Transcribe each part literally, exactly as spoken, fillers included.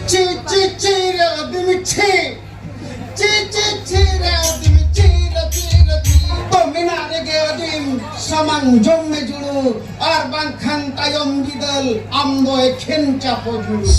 ᱪᱤ ᱪᱤ ᱪᱤ ᱨᱮ ᱟᱹᱫᱤᱢ ᱪᱤ᱾ ᱪᱤ ᱪᱤ ᱪᱤ ᱨᱮ ᱟᱹᱫᱤᱢ ᱪᱤ ᱨᱮ ᱪᱤ ᱨᱮ ᱪᱤ᱾ ᱛᱚ ᱢᱮᱱᱟᱜ ᱨᱮᱜᱮ ᱟᱹᱫᱤᱢ ᱥᱟᱢᱟᱝ ᱡᱚᱢ ᱢᱮ ᱡᱩᱲᱩ, ᱟᱨ ᱵᱟᱝᱠᱷᱟᱱ ᱛᱟᱭᱚᱢ ᱵᱤᱫᱟᱹᱞ ᱟᱢ ᱫᱚ ᱮᱠᱷᱮᱱ ᱪᱟᱯᱚ ᱡᱩᱲᱩ᱾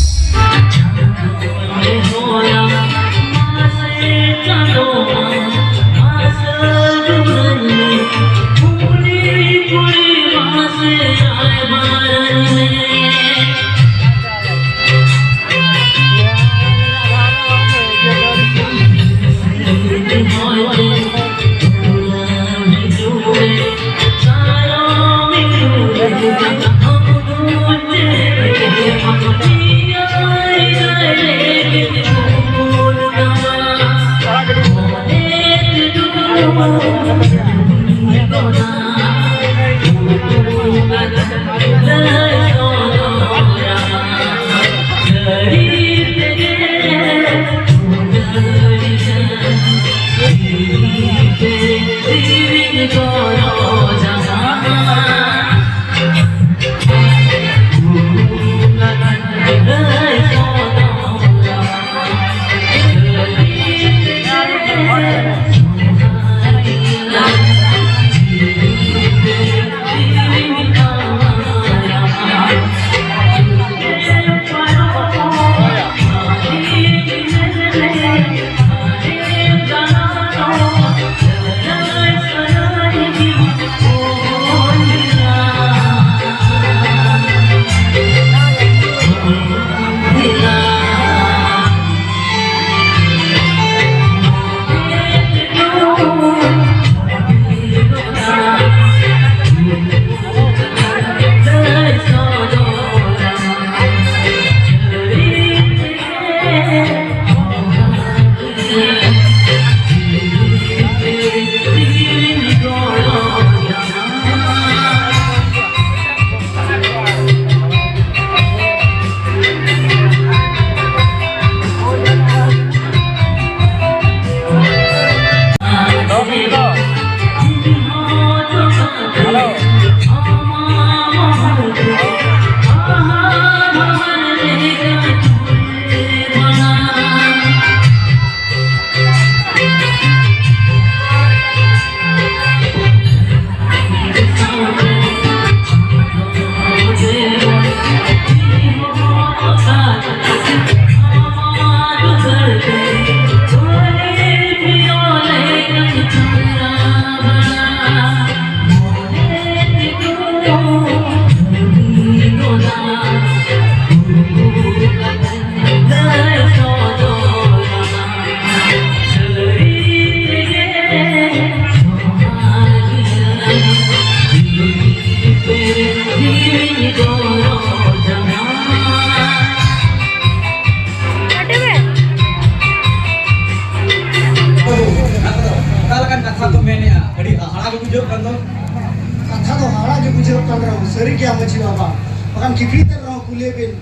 ᱠᱷᱤᱠᱲᱤ ᱛᱮ ᱨᱮᱦᱚᱸ ᱠᱩᱞᱤ ᱵᱤᱱ᱾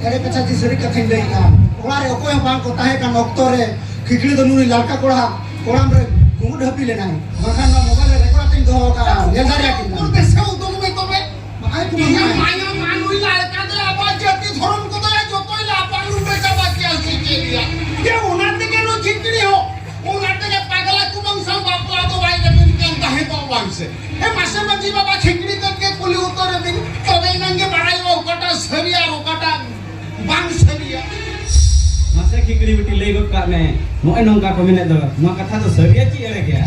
ᱮᱲᱮ ᱠᱟᱛᱷᱟ ᱪᱮ ᱥᱟᱹᱨᱤ ᱠᱟᱛᱷᱟᱧ ᱞᱟᱹᱭᱮᱫᱼᱟ? ᱚᱲᱟᱜ ᱨᱮ ᱚᱠᱚᱭ ᱦᱚᱸ ᱵᱟᱝ ᱠᱚ ᱛᱟᱦᱮᱸ ᱠᱟᱱ ᱚᱠᱛᱚ ᱨᱮ ᱠᱷᱤᱠᱲᱤ ᱫᱚ ᱱᱩᱭ ᱞᱟᱲᱠᱟ ᱠᱚᱲᱟ ᱠᱚᱲᱟᱢ ᱨᱮ ᱜᱩᱸᱜᱩᱫ ᱦᱟᱹᱯᱤ ᱞᱮᱱᱟᱭ, ᱵᱟᱝᱠᱷᱟᱱ ᱱᱚᱣᱟ ᱢᱳᱵᱟᱭᱤᱞ ᱨᱮ ᱨᱮᱠᱚᱨᱰ ᱠᱟᱛᱮᱧ ᱫᱚᱦᱚ ᱠᱟᱜᱼᱟ, ᱧᱮᱞ ᱫᱟᱲᱮᱭᱟᱜ ᱠᱤᱱ ᱠᱟᱱᱟ᱾ ᱩᱨ ᱫᱮᱥᱮ ᱩᱫᱩᱜ ᱢᱮ ᱛᱚᱵᱮ᱾ ᱵᱟᱠᱷᱟᱡ ᱠᱚ ᱤᱧᱟᱹᱜ ᱵᱟᱝ ᱢᱟᱭᱟ ᱢᱟ ᱱᱩᱭ ᱞᱟᱲᱠᱟ ᱫᱚ ᱟᱵᱚᱣᱟᱜ ᱡᱟᱹᱛᱤ ᱫᱷᱚᱨᱚᱢ ᱠᱚᱫᱚ ᱡᱚᱛᱚᱭ ᱞᱟᱯᱟ ᱞᱩᱸᱰᱟᱹ ᱪᱟᱵᱟ ᱠᱮᱜᱼᱟ ᱥᱮ ᱪᱮᱫ ᱭᱟ? ᱡᱮ ᱚᱱᱟ ᱛᱮᱜᱮ ᱱᱩᱭ ᱠᱷᱤᱠᱲᱤ ᱦᱚᱸ, ᱚᱱᱟ ᱛᱮᱜᱮ ᱯᱟᱜᱽᱞᱟ ᱠᱚ ᱵᱟᱝ ᱥᱟᱶ ᱵᱟᱯᱞᱟ ᱫᱚ ᱵᱟᱭ ᱨᱮᱵᱮᱱ ᱠᱟᱱ ᱛᱟᱦᱮᱸ ᱫᱚ ᱵᱟᱝ ᱥᱮ? ᱦᱮᱸ, ᱢᱟᱥᱮ ᱢᱟᱹᱡᱷᱤ ᱵᱟᱵᱟ, ᱠᱷᱤᱠᱲᱤ ᱛᱮᱫ ᱜᱮ ᱠᱩᱞᱤ ᱩᱛᱟᱹᱨ ᱮ ᱵᱤᱱ, ᱛᱚᱵᱮ ᱮᱱᱟᱝ ᱜᱮ ᱵᱟᱲᱟᱭᱚᱜᱼᱟ ᱚᱠᱟᱴᱟᱜ ᱥᱟᱹᱨᱤ ᱟᱨ ᱚᱠᱟᱴᱟᱜ ᱵᱟᱝ ᱥᱟᱹᱨᱤᱭᱟ᱾ ᱢᱟᱥᱮ ᱠᱷᱤᱠᱲᱤ ᱵᱤᱴᱤ, ᱞᱟᱹᱭ ᱜᱚᱫ ᱠᱟᱜ ᱢᱮ, ᱱᱚᱜᱼᱚᱭ ᱱᱚᱝᱠᱟ ᱠᱚ ᱢᱮᱱᱮᱫ ᱫᱚ, ᱱᱚᱣᱟ ᱠᱟᱛᱷᱟ ᱫᱚ ᱥᱟᱹᱨᱤᱭᱟ ᱪᱮ ᱮᱲᱮ ᱜᱮᱭᱟ?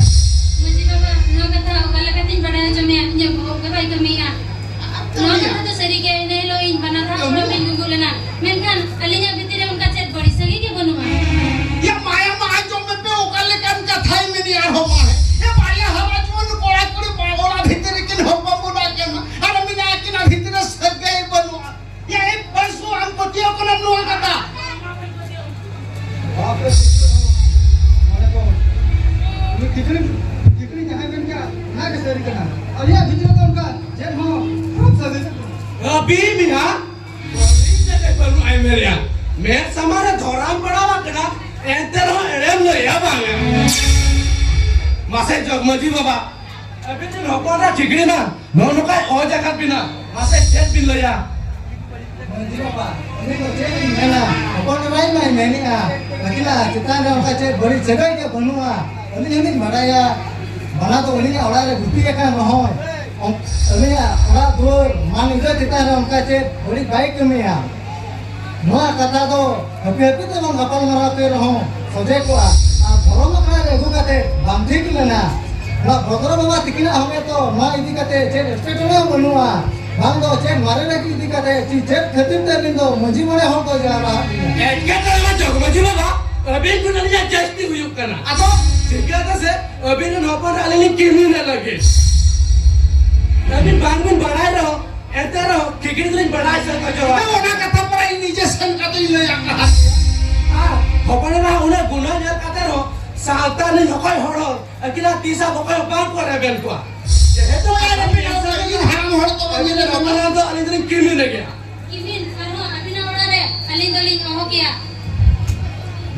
ᱢᱟᱹᱡᱷᱤ ᱵᱟᱵᱟ, ᱱᱚᱣᱟ ᱠᱟᱛᱷᱟ ᱚᱠᱟ ᱞᱮᱠᱟᱛᱤᱧ ᱵᱟᱲᱟᱭ ᱦᱚᱪᱚ ᱢᱮᱭᱟ? ᱤᱧᱟᱹᱜ ᱵᱚᱦᱚᱜ ᱜᱮ ᱵᱟᱭ ᱠᱟᱹᱢᱤᱭᱮᱫᱼᱟ᱾ ᱱᱚᱣᱟ ᱠᱟᱹᱢᱤᱭᱟ᱾ ᱠᱟᱛᱷᱟ ᱫᱚ ᱥᱟᱹᱨᱤ ᱜᱮ, ᱤᱱᱟᱹ ᱦᱤᱞᱳᱜ ᱤᱧ ᱵᱟᱱᱟ ᱫᱷᱟᱣ ᱠᱟᱹᱢᱤᱭᱟ᱾ ᱠᱚᱲᱟ ᱵᱤᱱ ᱜᱩᱸᱜᱩ ᱞᱮᱱᱟ, ᱢᱮᱱᱠᱷᱟᱱ ᱟᱹᱞᱤᱧᱟᱜ ᱵᱷᱤᱛᱤᱨ ᱨᱮ ᱚᱱᱠᱟ ᱪᱮᱫ ᱵᱟᱹᱲᱤᱡ ᱥᱟᱹᱜᱟᱹᱭ ᱜᱮ ᱵᱟᱹᱱᱩᱜᱼᱟ᱾ ᱭᱟ ᱢᱟᱭᱟ ᱢᱟ ᱟᱸᱡᱚᱢ ᱢᱮᱯᱮ, ᱚᱠᱟ ᱞᱮᱠᱟᱱ ᱠᱟᱛᱷᱟᱭ ᱢᱮᱱᱮᱜᱼᱟ ᱟᱨᱦᱚᱸ ᱢᱟ᱾ ᱭᱟ ᱵᱟᱨᱭᱟ ᱦᱟᱨᱟ ᱡᱩᱣᱟᱹᱱ ᱠᱚᱲᱟ ᱠᱩᱲᱤ ᱵᱟ-, ᱚᱲᱟᱜ ᱵᱷᱤᱛᱤᱨ ᱨᱮᱠᱤᱱ ᱦᱚᱯᱚᱱ ᱵᱚᱱᱟ ᱠᱟᱱᱟ, ᱟᱨ ᱢᱮᱱᱟ ᱟᱹᱠᱤᱱᱟᱜ ᱵᱷᱤᱛᱤᱨ ᱨᱮ ᱥᱟᱹᱜᱟᱹᱭ ᱵᱟᱹᱱᱩᱜᱼᱟ᱾ ᱭᱟ ᱮ ᱯᱟᱹᱥᱩ, ᱟᱢ ᱯᱟᱹᱛᱭᱟᱹᱣ ᱠᱟᱱᱟᱢ ᱱᱚᱣᱟ ᱠᱟᱛᱷᱟ? ᱵᱟᱯ ᱨᱮ, ᱢᱟᱱᱮ ᱠᱚ, ᱩᱱᱤ ᱠᱷᱤᱪᱲᱤ, ᱠᱷᱤᱪᱲᱤ ᱡᱟᱦᱟᱸᱭ ᱢᱮᱱ ᱠᱮᱜᱼᱟ, ᱚᱱᱟ ᱜᱮ ᱥᱟᱹᱨᱤ ᱠᱟᱱᱟ᱾ ᱟᱞᱮᱭᱟᱜ ᱵᱷᱤᱛᱤᱨ ᱨᱮᱫᱚ ᱚᱱᱠᱟ ᱪᱮᱫ ᱦᱚᱸ ᱵᱟᱹᱱᱩᱜᱼᱟ᱾ ᱟᱹᱵᱤ ᱢᱮᱱᱟᱜ ᱵᱟᱹᱞᱤᱧ ᱪᱮᱫ ᱵᱟᱹᱱᱩᱜ ᱟᱭ ᱢᱮᱨᱮᱭᱟ᱾ ᱢᱮᱫ ᱥᱟᱢᱟᱝ ᱨᱮ ᱫᱷᱚᱨᱟᱢ ᱵᱟᱲᱟᱣ ᱟᱠᱟᱱᱟ, ᱮᱱᱛᱮ ᱨᱮᱦᱚᱸ ᱮᱲᱮᱢ ᱞᱟᱹᱭᱟ ᱵᱟᱝᱟ᱾ ᱢᱟᱥᱮ ᱡᱚᱜᱽ ᱢᱟᱹᱡᱷᱤ ᱵᱟᱵᱟ, ᱟᱹᱵᱤᱱ ᱨᱮᱱ ᱦᱚᱯᱚᱱ ᱨᱮ ᱴᱷᱤᱠᱲᱤ ᱱᱟ ᱱᱚᱜᱼᱚ ᱱᱚᱝᱠᱟᱭ ᱚᱡᱽ ᱟᱠᱟᱫ ᱵᱤᱱᱟ, ᱢᱟᱥᱮ ᱪᱮᱫ ᱵᱤᱱ ᱞᱟᱹᱭᱟ? ᱢᱟᱹᱡᱷᱤ ᱵᱟᱵᱟ, ᱩᱱᱤ ᱫᱚ ᱪᱮᱫ ᱤᱧ ᱢᱮᱱᱟ, ᱦᱚᱯᱚᱱ ᱮᱨᱟᱭ ᱢᱟᱭ ᱢᱮᱱᱮᱜᱼᱟ, ᱟᱹᱠᱤᱱᱟᱜ ᱪᱮᱛᱟᱱ ᱨᱮ ᱚᱱᱠᱟ ᱪᱮᱫ ᱵᱟᱹᱲᱤᱡ ᱥᱟᱹᱜᱟᱹᱭ ᱜᱮ ᱵᱟᱹᱱᱩᱜᱼᱟ᱾ ᱟᱹᱞᱤᱧ ᱦᱚᱸᱞᱤᱧ ᱵᱟᱰᱟᱭᱟ, ᱵᱟᱞᱟ ᱫᱚ ᱟᱹᱞᱤᱧᱟᱜ ᱚᱲᱟᱜ ᱨᱮ ᱜᱩᱯᱤ ᱟᱠᱟᱱ ᱨᱮᱦᱚᱸ, ᱚᱱ-, ᱟᱹᱞᱤᱧᱟᱜ ᱚᱲᱟᱜ ᱫᱩᱣᱟᱹᱨ ᱢᱟᱱ ᱤᱡᱽᱡᱚᱛ ᱪᱮᱛᱟᱱ ᱨᱮ ᱚᱱᱠᱟ ᱪᱮᱫ ᱵᱟᱹᱲᱤᱡ ᱵᱟᱭ ᱠᱟᱹᱢᱤᱭᱟ᱾ ᱱᱚᱣᱟ ᱠᱟᱛᱷᱟ ᱫᱚ ᱦᱟᱹᱯᱤ ᱦᱟᱹᱯᱤ ᱛᱮᱵᱚᱱ ᱜᱟᱯᱟᱞ ᱢᱟᱨᱟᱣ ᱛᱮ ᱨᱮᱦᱚᱸ ᱥᱚᱡᱷᱮ ᱠᱚᱜᱼᱟ᱾ ᱟᱨ ᱫᱷᱚᱨᱚᱢ ᱟᱠᱷᱲᱟ ᱨᱮ ᱟᱹᱜᱩ ᱠᱟᱛᱮ ᱵᱟᱝ ᱴᱷᱤᱠ ᱞᱮᱱᱟ᱾ ᱱᱚᱣᱟ ᱵᱷᱚᱫᱨᱚ ᱵᱟᱵᱟ ᱛᱤᱠᱤᱱᱟᱜ ᱦᱚᱸ ᱛᱚ ᱱᱚᱣᱟ ᱤᱫᱤ ᱠᱟᱛᱮ ᱪᱮᱫ ᱮᱴᱠᱮᱴᱚᱬᱮ ᱦᱚᱸ ᱵᱟᱹᱱᱩᱜᱼᱟ᱾ ᱵᱟᱝ ᱫᱚ ᱪᱮᱫ ᱢᱟᱨᱮ ᱨᱮ ᱤᱫᱤ ᱠᱟᱛᱮ ᱪᱮᱫ, ᱪᱮᱫ ᱠᱷᱟᱹᱛᱤᱨ ᱛᱮ ᱟᱹᱵᱤᱱ ᱫᱚ ᱢᱟᱹᱡᱷᱤ ᱢᱚᱬᱮ ᱦᱚᱲ ᱠᱚ ᱡᱟᱣᱨᱟ ᱟᱠᱟᱱᱟ? ᱮᱴᱠᱮᱴᱚᱬᱮ ᱢᱟ ᱡᱚᱜᱽ ᱢᱟᱹᱡᱷᱤ ᱵᱟᱵᱟ, ᱟᱹᱵᱤᱱ ᱴᱷᱮᱱ ᱟᱹᱞᱤᱧᱟᱜ ᱡᱟᱹᱥᱛᱤ ᱦᱩᱭᱩᱜ ᱠᱟᱱᱟ᱾ ᱟᱫᱚ ᱪᱤᱠᱟᱹᱛᱮ ᱥᱮ ᱟᱹᱵᱤᱱ ᱨᱮᱱ ᱦᱚᱯᱚᱱ ᱨᱮ ᱟᱹᱞᱤᱧ ᱞᱤᱧ ᱠᱤᱨᱤᱧ ᱞᱟᱹᱜᱤᱫ? ᱟᱹᱵᱤᱱ ᱵᱟᱝ ᱵᱤᱱ ᱵᱟᱲᱟᱭ ᱨᱮᱦᱚᱸ, ᱮᱱᱛᱮ ᱨᱮᱦᱚᱸ ᱠᱷᱤᱠᱲᱤ ᱫᱚᱞᱤᱧ ᱵᱟᱲᱟᱭ ᱥᱮ ᱠᱚ ᱡᱚᱣᱟ᱾ ᱦᱮᱸ, ᱚᱱᱟ ᱠᱟᱛᱷᱟ ᱯᱚᱨᱮ ᱤᱧ ᱱᱤᱡᱮ ᱥᱮᱱ ᱠᱟᱛᱮ ᱤᱧ ᱞᱟᱹᱭ ᱟᱠᱟᱫ ᱯᱮᱭᱟ᱾ ᱟᱨ ᱦᱚᱯᱚᱱ ᱮᱨᱟ ᱩᱱᱟᱹᱜ ᱜᱩᱱᱟᱹ ᱧᱮᱞ ᱠᱟᱛᱮ ᱨᱮᱦᱚᱸ ᱥᱟᱶᱛᱟ ᱨᱤᱱ ᱚᱠᱚᱭ ᱦᱚᱲ ᱦᱚᱸ ᱟᱹᱠᱤᱱᱟᱜ ᱛᱤᱥ ᱦᱚᱸ ᱚᱠᱚᱭ ᱦᱚᱸ ᱵᱟᱝ ᱠᱚ ᱨᱮᱵᱮᱱ ᱠᱚᱣᱟ᱾ ᱡᱮᱦᱮᱛᱩ ᱚᱠᱚᱭ ᱨᱮᱵᱮᱱ ᱠᱚᱣᱟ? ᱤᱧ ᱦᱟᱲᱟᱢ ᱦᱚᱲ ᱫᱚ ᱵᱟᱝ ᱧᱮᱞ ᱟᱠᱟᱱᱟ᱾ ᱟᱯᱱᱟᱨ ᱫᱚ ᱟᱹᱞᱤᱧ ᱫᱚᱞᱤᱧ ᱠᱤᱢᱤᱱ ᱨᱮᱜᱮ᱾ ᱠᱤᱢᱤᱱ ᱟᱨᱦᱚᱸ ᱟᱹᱵᱤᱱᱟᱜ ᱚᱲᱟᱜ ᱨᱮ ᱟᱹᱞᱤᱧ ᱫᱚᱞᱤᱧ ᱚᱦᱚ ᱠᱮᱭᱟ᱾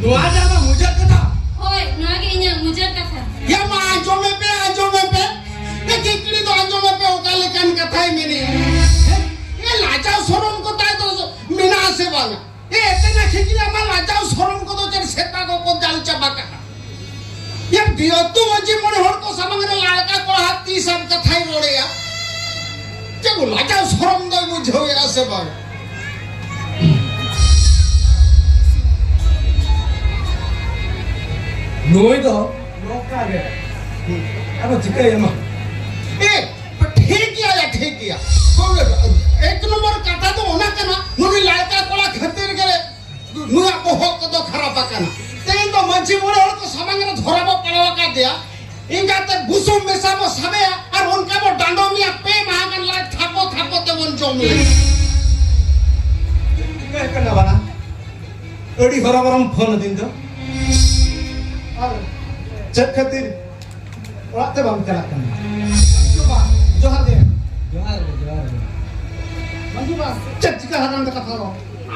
ᱱᱚᱣᱟ ᱜᱮ ᱟᱢᱟᱜ ᱢᱩᱪᱟᱹᱫ ᱠᱟᱛᱷᱟ? ᱦᱳᱭ, ᱱᱚᱣᱟ ᱜᱮ ᱤᱧᱟᱹᱜ ᱢᱩᱪᱟᱹᱫ ᱠᱟᱛᱷᱟ᱾ ᱭᱟ ᱢᱟ, ᱟᱸᱡᱚᱢ ᱢᱮ ᱯᱮ, ᱟᱸᱡᱚᱢ ᱢᱮ ᱯᱮ᱾ ᱮ ᱠᱤᱠᱲᱤ ᱫᱚ ᱟᱸᱡᱚᱢ ᱢᱮ ᱯᱮ, ᱚᱠᱟ ᱞᱮᱠᱟᱱ ᱠᱟᱛᱷᱟᱭ ᱢᱮᱱᱮᱜᱼᱟ᱾ ᱮ ᱞᱟᱡᱟᱣ ᱥᱚᱨᱚᱢ ᱠᱚ ᱛᱟᱭ ᱫᱚ ᱢᱮᱱᱟᱜᱼᱟ ᱥᱮ ᱵᱟᱝᱟ? ᱮ ᱮᱛᱮᱱᱟ ᱠᱷᱤᱠᱲᱤ, ᱟᱢᱟᱜ ᱞᱟᱡᱟᱣ ᱥᱚᱨᱚᱢ ᱠᱚᱫᱚ ᱪᱮᱫ ᱥᱮᱛᱟ ᱠᱚᱠᱚ ᱡᱟᱞ ᱪᱟᱵᱟ ᱠᱟᱜᱼᱟ? ᱭᱟ ᱫᱤᱭᱚᱛᱩ ᱢᱟᱹᱡᱷᱤ ᱢᱚᱬᱮ ᱦᱚᱲ ᱠᱚ ᱥᱟᱢᱟᱝ ᱨᱮ ᱞᱟᱲᱠᱟ ᱠᱚᱲᱟ ᱦᱟᱜ ᱛᱤᱥ ᱟᱢ ᱠᱟᱛᱷᱟᱭ ᱨᱚᱲᱮᱭᱟ? ᱪᱮᱫ ᱠᱚ ᱞᱟᱡᱟᱣ ᱥᱚᱨᱚᱢ ᱫᱚᱭ ᱵᱩᱡᱷᱟᱹᱣᱮᱫᱼᱟ ᱥᱮ ᱵᱟᱝ? ᱱᱩᱭ ᱫᱚ ᱱᱚᱝᱠᱟ ᱜᱮ᱾ ᱟᱫᱚ ᱪᱤᱠᱟᱹᱭᱟᱢᱟ? ᱮ, ᱴᱷᱤᱠ ᱜᱮᱭᱟ ᱭᱟ, ᱴᱷᱤᱠ ᱜᱮᱭᱟ᱾ ᱛᱚᱵᱮ ᱮᱠ ᱱᱚᱢᱵᱚᱨ ᱠᱟᱛᱷᱟ ᱫᱚ ᱚᱱᱟ ᱠᱟᱱᱟ, ᱱᱩᱭ ᱞᱟᱲᱠᱟ ᱠᱚᱲᱟ ᱠᱷᱟᱹᱛᱤᱨ ᱜᱮ ᱱᱩᱭᱟᱜ ᱵᱚᱦᱚᱜ ᱠᱚᱫᱚ ᱠᱷᱟᱨᱟᱯ ᱟᱠᱟᱱᱟ᱾ ᱛᱮᱦᱮᱧ ᱫᱚ ᱢᱟᱹᱡᱷᱤ ᱢᱚᱬᱮ ᱦᱚᱲ ᱠᱚ ᱥᱟᱢᱟᱝ ᱨᱮ ᱫᱷᱚᱨᱟ ᱵᱚ ᱯᱟᱲᱟᱣ ᱟᱠᱟᱫᱮᱭᱟ᱾ ᱤᱱᱠᱟᱛᱮ ᱵᱩᱥᱩᱵ ᱢᱮᱥᱟ ᱵᱚ ᱥᱟᱵᱮᱭᱟ ᱟᱨ ᱚᱱᱠᱟ ᱵᱚ ᱰᱟᱸᱰᱚᱢᱮᱭᱟ ᱯᱮ ᱢᱟᱦᱟ ᱜᱟᱱ ᱞᱟᱡ ᱛᱷᱟᱯᱚ ᱛᱷᱟᱯᱚ ᱛᱮᱵᱚᱱ ᱡᱚᱢᱮᱭᱟ᱾ ᱪᱤᱠᱟᱹ ᱠᱟᱱᱟ ᱵᱟᱱᱟ? ᱟᱹᱰᱤ ᱦᱚᱨᱚᱵᱚᱨᱚᱢ ᱯᱷᱳᱱ ᱟᱹᱫᱤᱧ ᱫᱚ᱾ ᱟᱨ ᱪᱮᱫ ᱠᱷᱟᱹᱛᱤᱨ ᱚᱲᱟᱜ ᱛᱮ ᱵᱟᱢ ᱪᱟᱞᱟᱜ ᱠᱟᱱᱟ? ᱡᱚᱦᱟᱨ ᱜᱮ᱾ ᱡᱚᱦᱟᱨ ᱜᱮ, ᱡᱚᱦᱟᱨ ᱜᱮ᱾ ᱢᱟᱹᱡᱷᱤ ᱵᱟ, ᱪᱮᱫ ᱪᱤᱠᱟᱹ ᱟᱠᱟᱱ ᱛᱟᱯᱮᱭᱟ ᱠᱟᱛᱷᱟ ᱫᱚ?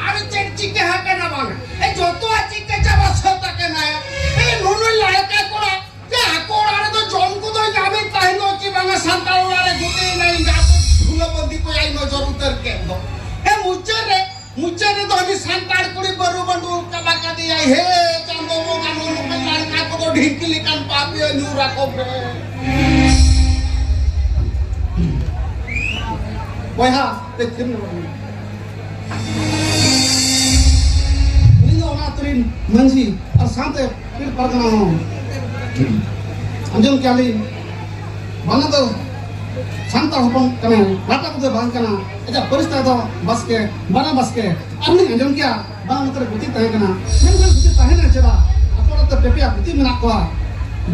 ᱟᱨ ᱪᱮᱫ ᱪᱤᱠᱟᱹ ᱟᱠᱟᱱᱟ ᱵᱟᱝ? ᱮ, ᱡᱚᱛᱚᱣᱟᱜ ᱪᱤᱠᱟᱹ ᱪᱟᱵᱟ ᱥᱟᱹᱛ ᱟᱠᱟᱱᱟ᱾ ᱮ, ᱱᱩᱱᱩᱭ ᱞᱟᱲᱠᱟ ᱠᱚᱲᱟ, ᱡᱮ ᱟᱠᱚ ᱚᱲᱟᱜ ᱨᱮᱫᱚ ᱡᱚᱢ ᱠᱚᱫᱚ ᱧᱟᱢᱮᱫ ᱛᱟᱦᱮᱸ ᱫᱚ ᱪᱮ ᱵᱟᱝᱟ, ᱥᱟᱱᱛᱟᱲ ᱚᱲᱟᱜ ᱨᱮ ᱜᱩᱛᱤ ᱮᱱᱟᱭ, ᱮᱸᱜᱟ ᱫᱷᱩᱞᱟᱹ ᱵᱟᱸᱫᱤ ᱠᱚᱭᱟᱭ ᱱᱚᱡᱚᱨ ᱩᱛᱟᱹᱨ ᱠᱮᱫ ᱫᱚ᱾ ᱮ, ᱢᱩᱪᱟᱹᱫ ᱨᱮ ᱢᱩᱪᱟᱹᱫ ᱨᱮᱫᱚ ᱩᱱᱤ ᱥᱟᱱᱛᱟᱲ ᱠᱩᱲᱤ ᱵᱟᱹᱨᱩ ᱵᱟᱹᱱᱰᱩ ᱪᱟᱵᱟ ᱠᱟᱫᱮᱭᱟᱭ᱾ ᱦᱮ ᱪᱟᱸᱫᱚ ᱵᱚᱸᱜᱟ, ᱱᱚᱜᱼᱚ ᱱᱚᱝᱠᱟ ᱞᱟᱲᱠᱟ ᱠᱚᱫᱚ ᱰᱷᱤᱝᱠᱤ ᱞᱮᱠᱟᱱ ᱯᱟᱯᱤᱭᱟ ᱧᱩᱨ ᱟᱠᱚ ᱯᱮ᱾ ᱵᱚᱭᱦᱟ, ᱛᱮ ᱛᱷᱤᱨ ᱧᱚᱜᱚᱜ ᱢᱮ᱾ ᱩᱱᱤ ᱫᱚ ᱚᱱᱟ ᱟᱹᱛᱩ ᱨᱤᱱ ᱢᱟᱹᱡᱷᱤ ᱟᱨ ᱥᱟᱶᱛᱮ ᱯᱤᱲ ᱯᱟᱨᱜᱟᱱᱟ ᱦᱚᱸ᱾ ᱟᱸᱡᱚᱢ ᱠᱮᱜᱼᱟ ᱞᱤᱧ, ᱵᱟᱱᱟ ᱫᱚ ᱥᱟᱱᱛᱟᱲ ᱦᱚᱯᱚᱱ ᱠᱟᱱᱟᱭ, ᱞᱟᱴᱟ ᱠᱚᱫᱚ ᱵᱟᱝ ᱠᱟᱱᱟ, ᱟᱡᱟᱜ ᱯᱟᱹᱨᱤᱥ ᱛᱟᱭ ᱫᱚ ᱵᱟᱥᱠᱮ, ᱵᱟᱱᱟ ᱵᱟᱥᱠᱮ᱾ ᱟᱨ ᱞᱤᱧ ᱟᱸᱡᱚᱢ ᱠᱮᱜᱼᱟ, ᱵᱟᱝ ᱱᱚᱛᱮ ᱨᱮ ᱜᱩᱛᱤ ᱛᱟᱦᱮᱸ ᱠᱟᱱᱟ, ᱢᱮᱱᱠᱷᱟᱱ ᱜᱩᱛᱤ ᱛᱟᱦᱮᱱᱟ ᱪᱮᱫᱟᱜ? ᱟᱠᱚ ᱚᱲᱟᱜ ᱛᱮ ᱯᱮ ᱯᱮᱭᱟ ᱜᱩᱛᱤ ᱢᱮᱱᱟᱜ ᱠᱚᱣᱟ᱾